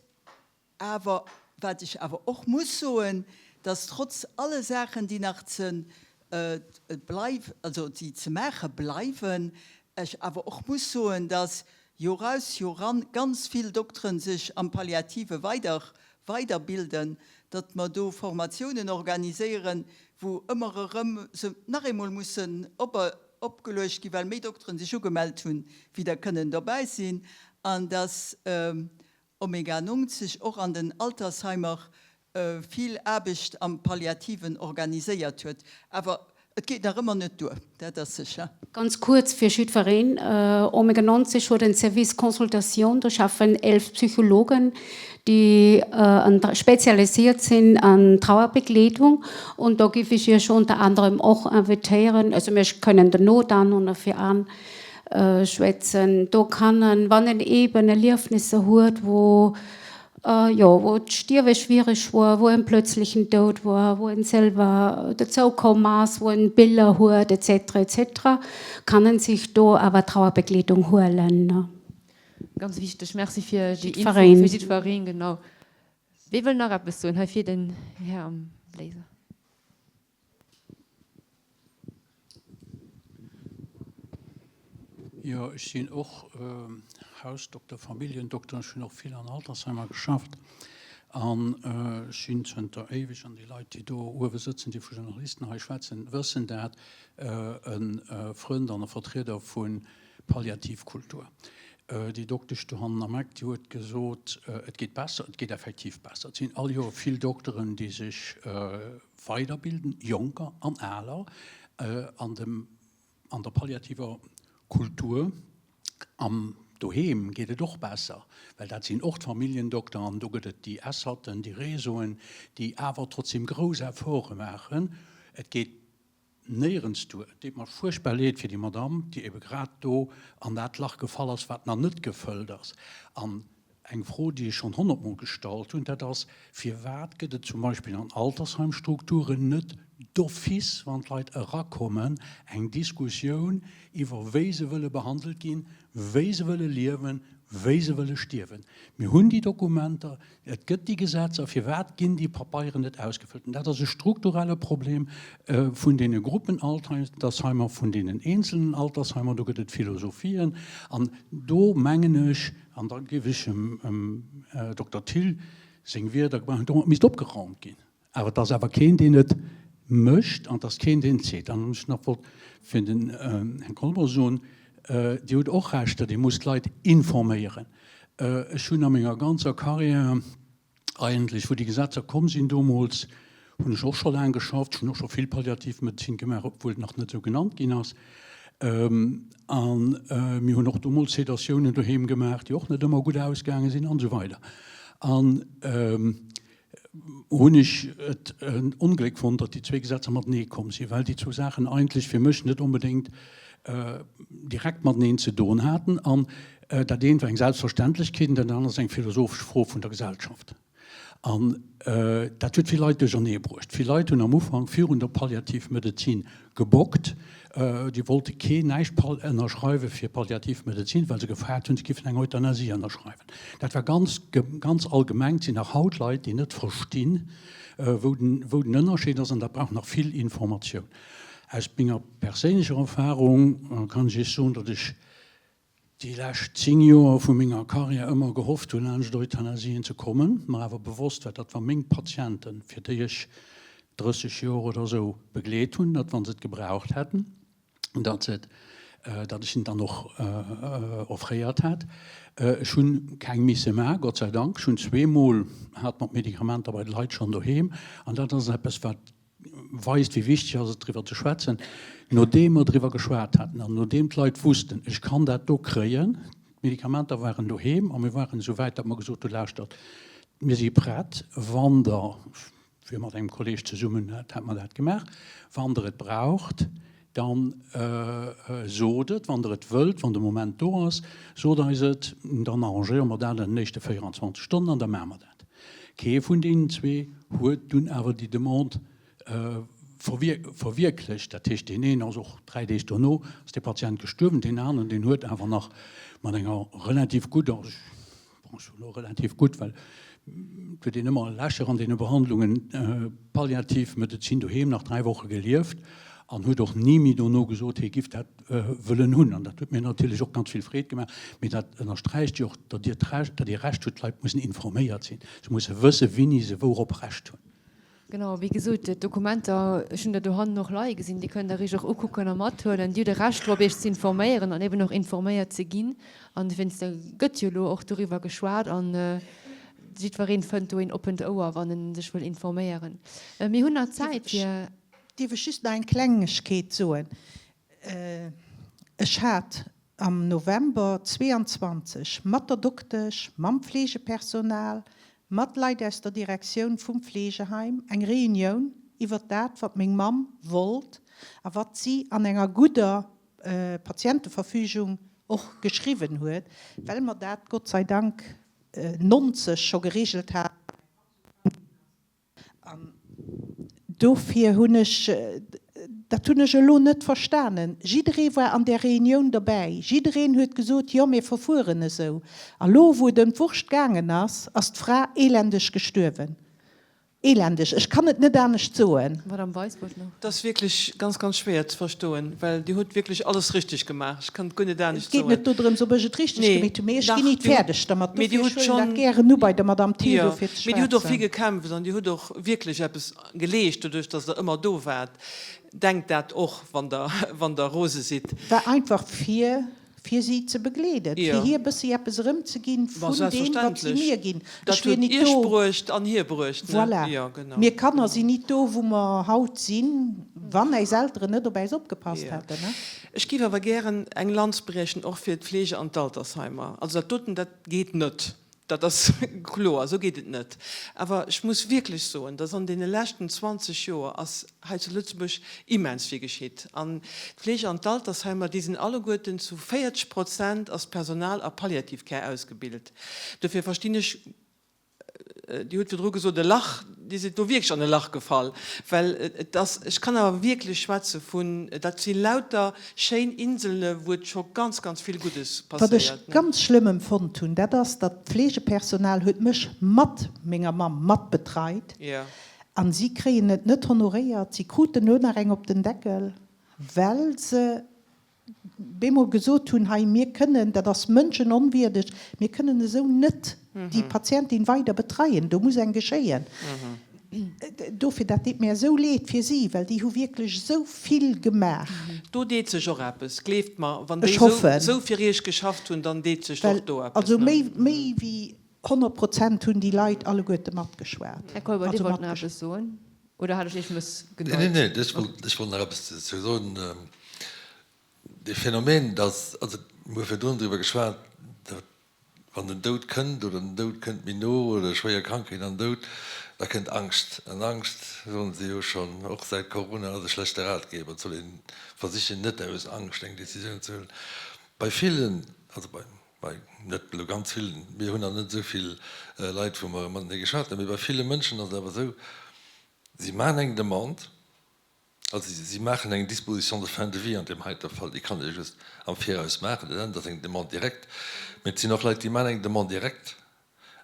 Awer wat ech awer och muss soen, dass trotz alle Saachen, déi nach ze bleiw, also déi ze maache bleiwen, ech awer och muss soen, dass Joraus, Joran ganz vill Dokteren sech am Palliative weider weiderbilden, datt mer do Formatiounen organiséieren, wou ëmmer erëm se nach eemol mussen op opgeluecht ginn, well méi Dokteren sech ugemellt hunn, wéi der kënnen dobäi sinn, an dass Omega 90 och an den Altersheimer vill Aarbecht am Palliativen organiséiert huet. Awer et geet nach ëmmer net duer, dat ass sécher. Ganz kuerz fir jiddwereen, Omega 90 huet en Service Consultation, do schaffen 11 Psychologen, déi spezialisiert sinn an Trauerbegleedung. Und do giff ech Iech unter anderem och invitéieren, also mir kënnen dono dann oder fir an schwätzen. Do kann en, wann en eben Erliefnisser huet, wou, jo, wou d'Stierwe schwiereg wor, wou en plötzlichen Doud wor, wou en selwer dozou komm ass, wou en Biller huet, etc. Etc. Kann en sech do awer Trauerbegleedung huelen. Ganz wichteg, Merci fir déi Info, fir jiddwereen, genau. Wee wëll nach eppes soen? Hei vir den Här am Blazer. Jo, ech sinn och Hausdokter, Familljendokter. Ech hunn och vill an Altersheimer geschafft. An ech sinn zënter éiweg, an déi Leit, déi do uewe sëtzen, déi vu Journalisten hei schwätzen, wëssen dat, e Frënd an e Vertrieder vu Palliativkultur. Déi Doktesch dohannen am Eck, déi huet gesot, et geet besser. Et geet effektiv besser. Et sinn all Joer vill Dokteren, déi sech weiderbilden, Jonker an Aler, an dem An der palliativer Kultur am Doheem geet et och besser, well dat sinn och d'Familljendokter an do gëtt et déi Essaten, déi Réseauen, déi awer trotzdem grouss Efforte maachen. Et geet néierens duer. Et deet mer fuerchtbar leed fir déi Madamm, déi ebe grad do an dat Lach gefall ass, wat nach net gefëllt ass. An Eng Fro, déi ech schonn honnertmol gestallt hunn, dat ass, Firwat gëtt et zum Beispill an Altersheimstrukturen net d'office, wann d'Leit erakommen, eng Diskussioun iwwer wéi se wëlle behandelt ginn, wéi se wëlle liewen, wéi se wëlle stierwen? Mir hunn déi Dokumenter, et gëtt déi Gesetzer, firwat ginn déi Papeieren net ausgefëllt? An dat ass e strukturelle Problem vun deene Gruppenaltersheimer, vun deenen eenzelnen Altersheimer, do gëtt et Philosophien. An do mengen ech, An da géif ech dem Dokter Thill seng Wierder gebrauchen, domat misst opgeraumt ginn. Awer et ass awer keen, deen et mécht, an et ass keen, deen et seet. An ech nach wollt fir den Här Kolber soen, Dir hutt och Recht, datt ee muss d'Leit informéieren. Ech hunn a menger ganzer Carrière, Eigentlech, wou déi Gesetzer komm sinn domols, hunn ech och scho laang geschafft. Ech hunn och scho vill Palliativmedezin gemaach, obwuel et nach net esou genannt ginn ass. A mir hunn och domols Sedatiounen doheem gemaach, déi och net ëmmer gutt ausgaange sinn an esou weider. An hunn ech et en Ongléck fonnt, datt déi zwee Gesetzer matenee komm sinn, well déi zwou Saachen eigentlech fir mech net onbedéngt direkt mateneen ze doen haten. An dat eent war eng Selbstverständlechkeet an dat anert ass eng philosophesch Fro vun der Gesellschaft. An dat huet vill Leit duerchernee bruecht. Vill Leit hunn am Ufank virun der Palliativmedezin gebockt. Déi wollte keen näischt ënnerschreiwe fir Palliativmedezin, well se gefaart hunn, se géifen eng Euthanasie ënnerschreiwen. Dat war ganz, ganz allgemeng. Et sinn nach haut Leit, déi net verstinn, wou den, wou den Ënnerscheed ass. An dat brauch nach vill Informatioun. Aus menger perséinlecher Erfahrung kann ech Iech soen, datt ech déi lescht 10 Joer vu menger Carrière ëmmer gehofft hunn, laanscht Euthanasien ze kommen, mer awer bewosst war, datt wa meng Patienten, fir déi ech 30 Joer oder esou begleet hunn, datt wa se et gebraucht hätten, datt se et, datt ech en dann och offréiert hätt. Ech hunn keng misse maachen, Gott sei Dank. Ech hunn zweemol, hat mer d'Medikamenter bei de Leit schonn doheem an dat ass eppes, wat weist, wéi wichteg ass et, driwwer ze schwätzen. Nodeem mer driwwer geschwat haten an nodeem d'Leit wussten, ech kann dat do kréien, d'Medikamenter waren doheem a mir waren esou wäit, datt mer gesot hunn, lauschtert, mir si prett, wann Der, fir mat engem Kolleeg zesummen hat mer dat gemaach, wann Der et braucht, da sot et, wann Der et wëllt, wann de Moment do ass, sot eis et, dann arrangéiere mer dat an den éischte 24 Stonnen an da maache mer dat. Kee vun deenen zwee huet dunn awer déi Demande verwierklecht. Dat heescht, deen een ass och dräi Deeg dono ass dee Patient gestuerwen, deen aneren, deen huet awer nach mat enger relativ gudder, bon, ech soen elo relativ gutt, well et huet een ëmmer Lächer an deene Behandlungen, Palliativmedezin doheem nach dräi Woche gelieft an huet och ni méi dono gesot, hie giff dat wëllen hunn. An dat huet mir natierlech och ganz vill Freed gemaach. Mee dat ënnersträicht jo och, datt Dir d'Recht, datt Dir Recht hutt, d'Leit mussen informéiert sinn. Se musse wëssen, wéini se wourop Recht hunn. Genau, wéi gesot, d'Dokumenter, ech hunn der dohannen och leie gesinn, déi kënnt Der Iech och ukucken a mathuelen. Dir hutt e Recht drop, Iech ze informéieren an eben och informéiert ze ginn. An dowéinst gëtt jo elo och doriwwer geschwat an jiddweree fënnt do een oppent Ouer, wann en sech wëll informéieren. Mir hunn nach Zäit fir. Dierf ech just nach eng Klengegkeet soen? Ech hat am November 22 mat der Doktesch, mam Fleegepersonal, mat Leit aus der Direktioun vum Fleegeheim eng Reunioun iwwert dat, wat meng Mamm wollt a wat si an enger gudder Patienteverfügung och geschriwwen huet, well mer dat Gott sei Dank 90 scho geregelt haten. An dofir hunn ech, dat hunn ech elo net verstanen, jidderee war an där Reunioun derbäi, jiddereen huet gesot, jo mir verfueren esou. A lo wou et ëm d'Wurscht gaangen ass, ass d'Fra elendeg gestuerwen. Elendeg, ech kann et net anescht soen. Madame Weis wollt nach. Et ass wierklech ganz, ganz schwéier ze verstoen, well Dir hutt wierklech alles richteg gemaach. Ech kann et guer net anescht Et geet soen. net dodrëms, ob ech et richteg Nee, gemeet hunn, mee ech dach, ginn nit Dir hutt, fäerdeg dermat. mee Dir Dofir, hutt ech huelen dat schonn, gären u bei der Madame Thill jo, dofir ze mee Dir hutt och vill schwätzen. gekämpft an Dir hutt och wierklech eppes geleescht, doduerch datt Der ëmmer do waart. Denkt dat och, wann Der, wann Der rose sidd. War einfach fir fir si ze begleeden, fir Jo. hir e bëssi eppes erëmzeginn Ma vun deem, wat si selbstverständlech. mir ginn. Ech Dat wier huet nit Iech do. bruecht an hir bruecht, ne? Voilà. Jo, genau. Mir Kanner sinn nit do, wou mer haut sinn, wann äis Elteren net op äis opgepasst Jo. hätten, ne? Ech géif awer gären eng Lanz briechen och fir d'Fleege an d'Altersheimer. Also dat doten, dat geet net. Dat ass kloer, esou geet et net. Awer ech muss wierklech soen, dass an deene leschten 20 Joer ass hei zu Lëtzebuerg immens vill geschitt. An d'Fleege an d'Altersheimer, déi sinn alleguerten zu 40 Prozent ass d'Personal a Palliative Care ausgebilt. Dofir verstinn ech, Dir hutt virdru gesot, e Lach, Dir sidd do wierklech an e Lach gefall, well et ass, ech kann awer wierklech schwätze vun, dat si lauter schéin Inselne wou et scho ganz, ganz vill Guddes Wat ech passéiert. ganz schlëmm empfonnt hunn, dat ass, datt d'Fleegepersonal huet mech mat menger Mamm mat betreit an si kréien et net honoréiert. Si kruten elo nach eng op den Deckel, well se bemol gesot hunn, hei mir kënnen, dat ass mënschenonwierdeg, mir kënnen esou net déi Patientin weider betreien, do muss eng geschéien. Dofir, dat deet mär esou leed fir si, well déi hu wierklech esou vill gemaach. Do deet sech och eppes, gleeft mer, wann déi Ech hoffen. esou fir Iech geschafft hunn, dann deet sech Well och do eppes, also ne? méi, méi wéi 100 Prozent hunn déi Leit alleguerte matgeschwat. Här Kolber, Dir Also wollt nach matgesch. eppes soen, oder hat ech Iech Nee, mëssgedeit? nee, nee, ech wollt, ech wollt nach eppes dozou soen. Dee Phänomen, dass, also mir hu virdrun driwwer geschwat, datt wann den Doud kënnt oder den Doud kënnt méi no oder schwéier Krankheet an Doud, da kënnt Angscht. An Angscht, soen se jo schonn, och säit Corona, ass e schlechte Ratgeber. Et soll ee versichen, net aus Angscht eng Decisioun ze huelen. Bei villen, also bei, bei net elo ganz villen, mir hunn nach net esou vill Leit, wou mer matenee geschwat hunn, mee bei ville Mënschen ass et awer esou, si maachen eng Demande, Also si maachen eng Disposition de fin de vie an deem heite Fall, déi kann ee just am Viraus maachen, dat ass eng Demande directe. Mee et sinn och Leit, déi maachen eng Demande directe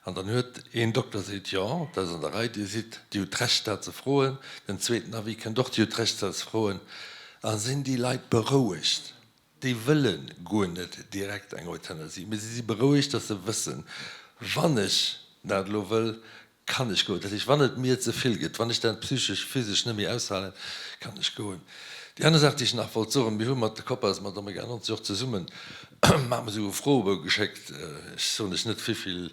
an dann huet een Dokter seet, jo, dat ass an der Rei, Dir sidd, Dir hutt d'Recht dat ze froen. Den zweeten Avis kënnt och, Dir hutt d'Recht dat ze froen. A sinn déi Leit berouegt, déi wëlle guer net direkt eng Euthanasie, mee si si berouegt, datt se wëssen, wann ech dat elo wëll, Kann ech goen? Dat heescht, wann et mir ze vill gëtt, wann ech dat psychesch, physesch net méi aushalen, kann ech goen. Déi aner Saach, déi ech nach wollt soen, Mir hu mat de Copas, mat Omega 90 och zesummen, maache mer esou e Froebou geschéckt, ech soen lech net, wéivill,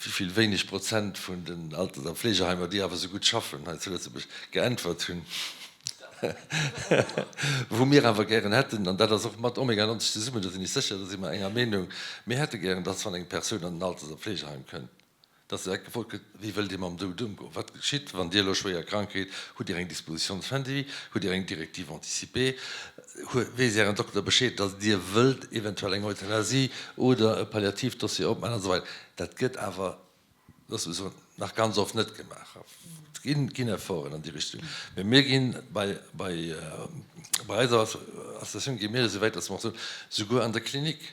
wéivill wéineg Prozent vun den Alters a Fleegeheimer, déi awer esou gutt schaffen hei zu Lëtzebuerg, geäntwert hunn, wou mir awer gären hätten, an dat ass och mat Omega 90 zesummen, do sinn ech sécher, do si mer enger Meenung, mir hätte gären, dass wann eng Persoun an den Alters a Fleegeheim kënnt, Dass direkt gefrot gëtt, Wéi wëllt Dir mam Doud ëmgoen? Wat geschitt, wann Dir elo schwéier krank gitt? Hutt Dir eng Disposition de fin de vie? Hutt Dir eng Directive anticipée? Weess Ären Dokter Bescheed, dass Dir wëllt eventuell eng Euthanasie oder e Palliativdossier opmaachen an esou weider? Dat gëtt awer, loosse mer soen, nach ganz oft net gemaach. Et ginn Efforten an déi Richtung, mä mir ginn bei eiser Associatioun gi mir esou wäit, dass mer och soen, souguer an der Klinik,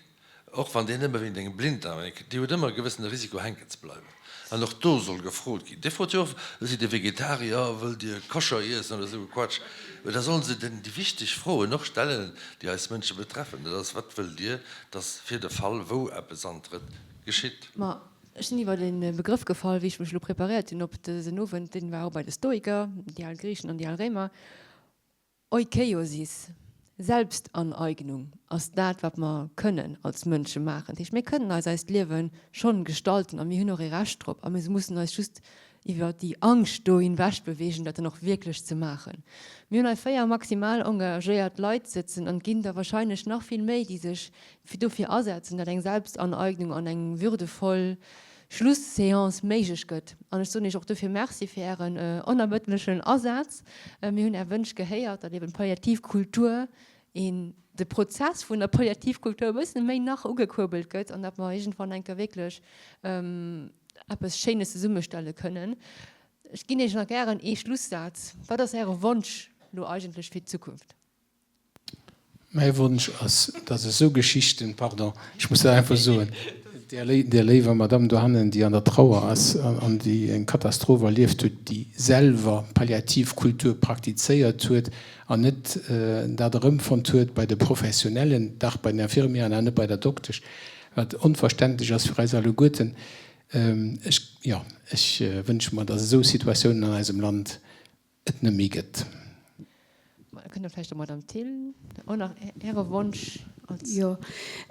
Och wann deen nëmme wéint engem Blinddarm hänkt, Dir hutt ëmmer e gewëssene Risiko hänken ze bleiwen. An och do soll gefrot ginn. Dir frot jo och, Sidd Dir Vegetarier, wëllt Dir Koscher iessen oder esou e Quatsch. Mä da solle se den déi wichteg Froen och stellen, déi eis Mënsche betreffen. Dat ass, Wat wëllt Dir, dass fir de Fall wou eppes antrëtt, geschitt? Ma ech sinn iwwer e Begrëff gefall, wéi ech mech elo preparéiert hunn op dësen Owend, deen war och bei de Stoiker, déi al Griichen an déi al Réimer. Oikeiosis, Selbstaneignung, ass dat, wat mer kënnen als Mënsche maachen. Dat heescht, mir kënnen eis eist Liewe schonn gestalten a mir hunn och ee Recht drop a mir mussen eis just iwwer déi Angscht do hinwech bewegen, dat dann och wierklech ze maachen. Mir hunn hei 4 maximal engagéiert Leit sëtzen an et ginn der wahrscheinlech nach vill méi, déi sech dofir asetzen, datt eng Selbstaneignung an eng würdevoll Schlusséance méiglech gëtt. An ech soen Iech och dofir Merci fir Ären onermëttlechen Asaz. Mir hunn Är Wënsch gehéiert, datt eben d'Palliativkultur, een, de Prozess vun der Palliativkultur e bëssen méi nach ugekuerbelt gëtt an datt mer iergendwann eng Kéier wierklech eppes Schéines zesummestelle kënnen. Ech ginn Iech nach gären ee Schlussaz. Wat ass Äre Wonsch elo eigentlech fir d'Zukunft? Mäi Wonsch ass, dass esou Geschichten, pardon, ech muss dat einfach soen. Där léiwer Madamm dohannen, déi an der Trauer ass an déi eng Katastroph erlieft huet, déi selwer Palliativkultur praktizéiert huet an net dat erëmfonnt huet bei de Professionellen, dach bei den Infirmieren awer net bei der Doktesch, wat onverständlech ass fir eis alleguerten. Ech, jo, ech wënsche mer, datt esou Situatiounen an eisem Land et net méi gëtt. Da kënnt der vläicht der Madame Thill och nach Äre Wonsch als. Jo,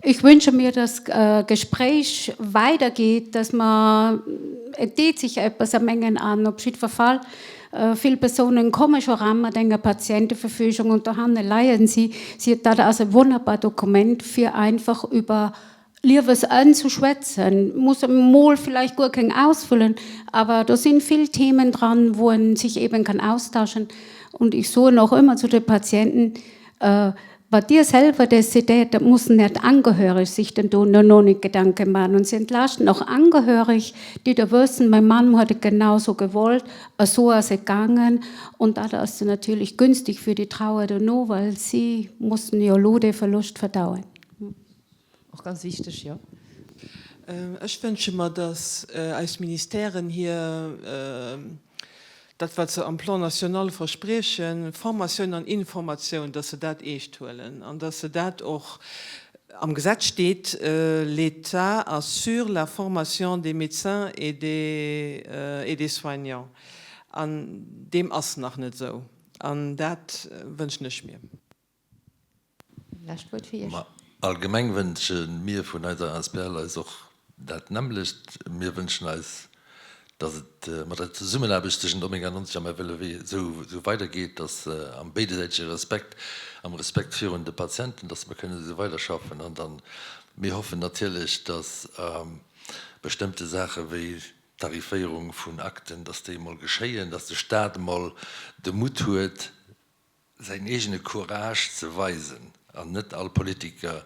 ich wünsche mir, dass Gespräch weidergeet, dass mer, et deet sich eppes a mengen Aen op jiddwer Fall. Vill Persounen komme scho ran mat enger Patienteverfügung und dohanne leien si. Si, dat ass e wonnerbar Dokument fir einfach über Liewesenn zu schwätzen, muss e mol vielleicht guer keng ausfüllen, awer do sinn vill Themen dran, wou en sich eben kann austauschen. Und ich soen och ëmmer zu de Patienten, Wat Dir selwer decidéiert, dat mussen net Angehörig sich dann do no net Gedanke man. Und sie entlasten och Angehörig, déi da wëssen, mein Mann huet et genau sou gewollt, esou ass et gaangen. Und dat ass natierlech günstig fir déi Trauer dono, well si mussen jo elo dee Verlust verdauen. Och ganz wichteg, jo. Ech wënsche mer, datt eis Ministèren hir, dat wat se am Plan national verspriechen, Formatioun an Informatioun, datt se dat eescht huelen an datt se dat och, am Gesetz steet, l'État assure la formation des médecins et des soignants, an deem ass nach net esou an dat wënschen ech mir. Lescht Wuert fir Iech. Ma allgemeng wënsche mir vun eiser asbl eis och dat nämmlecht. Mir wënschen eis, datt et mat der Zesummenaarbecht tëschent Omega 90 am FLEW esou weidergeet, datt am béidesäitege Respekt, am Respekt virun de Patienten, datt mir kënnen esou weiderschaffen. An dann, mir hoffen natierlech, datt bestëmmte Saache wéi d'Tariféierung vun Akten, datt déi emol geschéien, datt de Stat emol de Mutt huet, säin eegene Courage ze weisen an net all Politiker,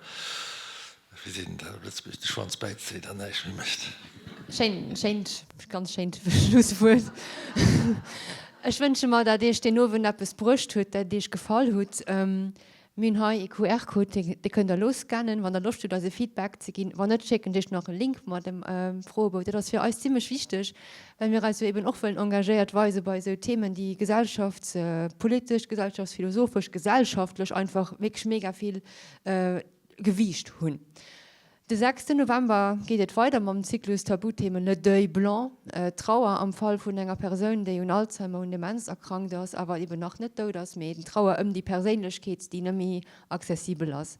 wéi seet een dat op Lëtzebuergesch, de Schwanz bäizéit an näischt méi mécht. Schéin, schéint, ganz schéint Schlusswuert. Ech wënsche mer, dat Iech deen Owend eppes bruecht huet, dat Iech gefall hutt. Mir hunn hei ee QR-Code, dee kënnt der elo scannen, wann der Loscht hutt eis e Feedback ze ginn. Wann net, schécken ech iech nach e Link mat dem Froebou. Dat ass fir eis zimmlech wichteg, well mir eis jo eben och wëllen engagéiert weise bei esou Themen, déi gesellschaftspolitesch, gesellschaftsphilosophesch, gesellschaftlech einfach wierklech mega vill Gewiicht hunn. De sechsten November geet et weider mam Zyklus Tabuthemen Le deuil blanc, d'Trauer am Fall vun enger Persoun, déi un Alzheimer, un Demenz erkrankt ass, awer eben nach net dout ass, mee den Trauer ëm déi Perséinlechkeet, déi net méi accessibel ass.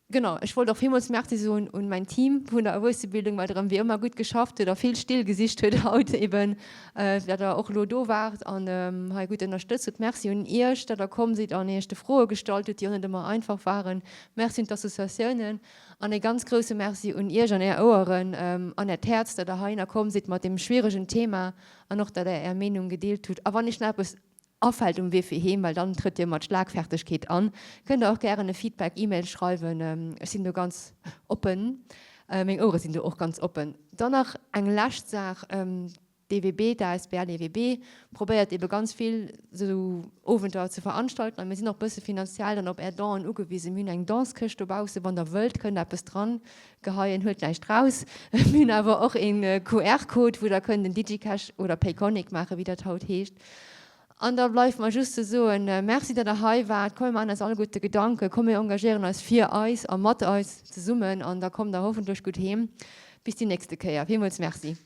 Genau, ech wollt och villmools Merci soen un mäin Team vun der Erwuessebildung, wat erëm wéi ëmmer gutt geschafft huet a vill Still gesicht huet haut eben, dat der och elo do waart an hei gutt ënnerstëtzt hutt. Merci un Iech, dat der komm sidd an Iech de Froe gestallt hutt, déi och net ëmmer einfach waren. Merci un d'Associatiounen an ee ganz grousse Merci un Iech an Är Oueren an Äert Häerz, dat Der heihinner komm sidd mat deem schwieregen Thema an och, dat Der Är Meenung gedeelt hutt. A wann Iech nach eppes afält um Wee fir heem, well dann trëtt Dir mat Schlagfertigkeet an, kënnt Der och gären e Feedback, E-Mail schreiwen. Ech sinn do ganz oppen. Meng Ouere sinn do och ganz oppen. Dann nach eng lescht Saach. D'EWB, d'ASBL EWB, probéiert ebe ganz vill esou Owenter ze veranstalten a mir sinn och bësse finanziell dann op Är Donen ugewisen. Mir hunn eng Donskëscht dobaussen, wann Der wëllt, kënnt Der eppes dran geheien, huelt näischt raus. Mir hunn awer och een QR-Code, wou Der kënnt en Digicash oder Payconiq maachen, wéi dat haut heescht. An da bleift mer just ze soen, Merci, datt Der hei waart. Komm mir maachen eis alleguerte Gedanken, komm mir engagéieren eis fir eis a mat eis zesummen an da kommt Der hoffentlech gutt heem. Bis déi nächste Kéier. Villmools Merci.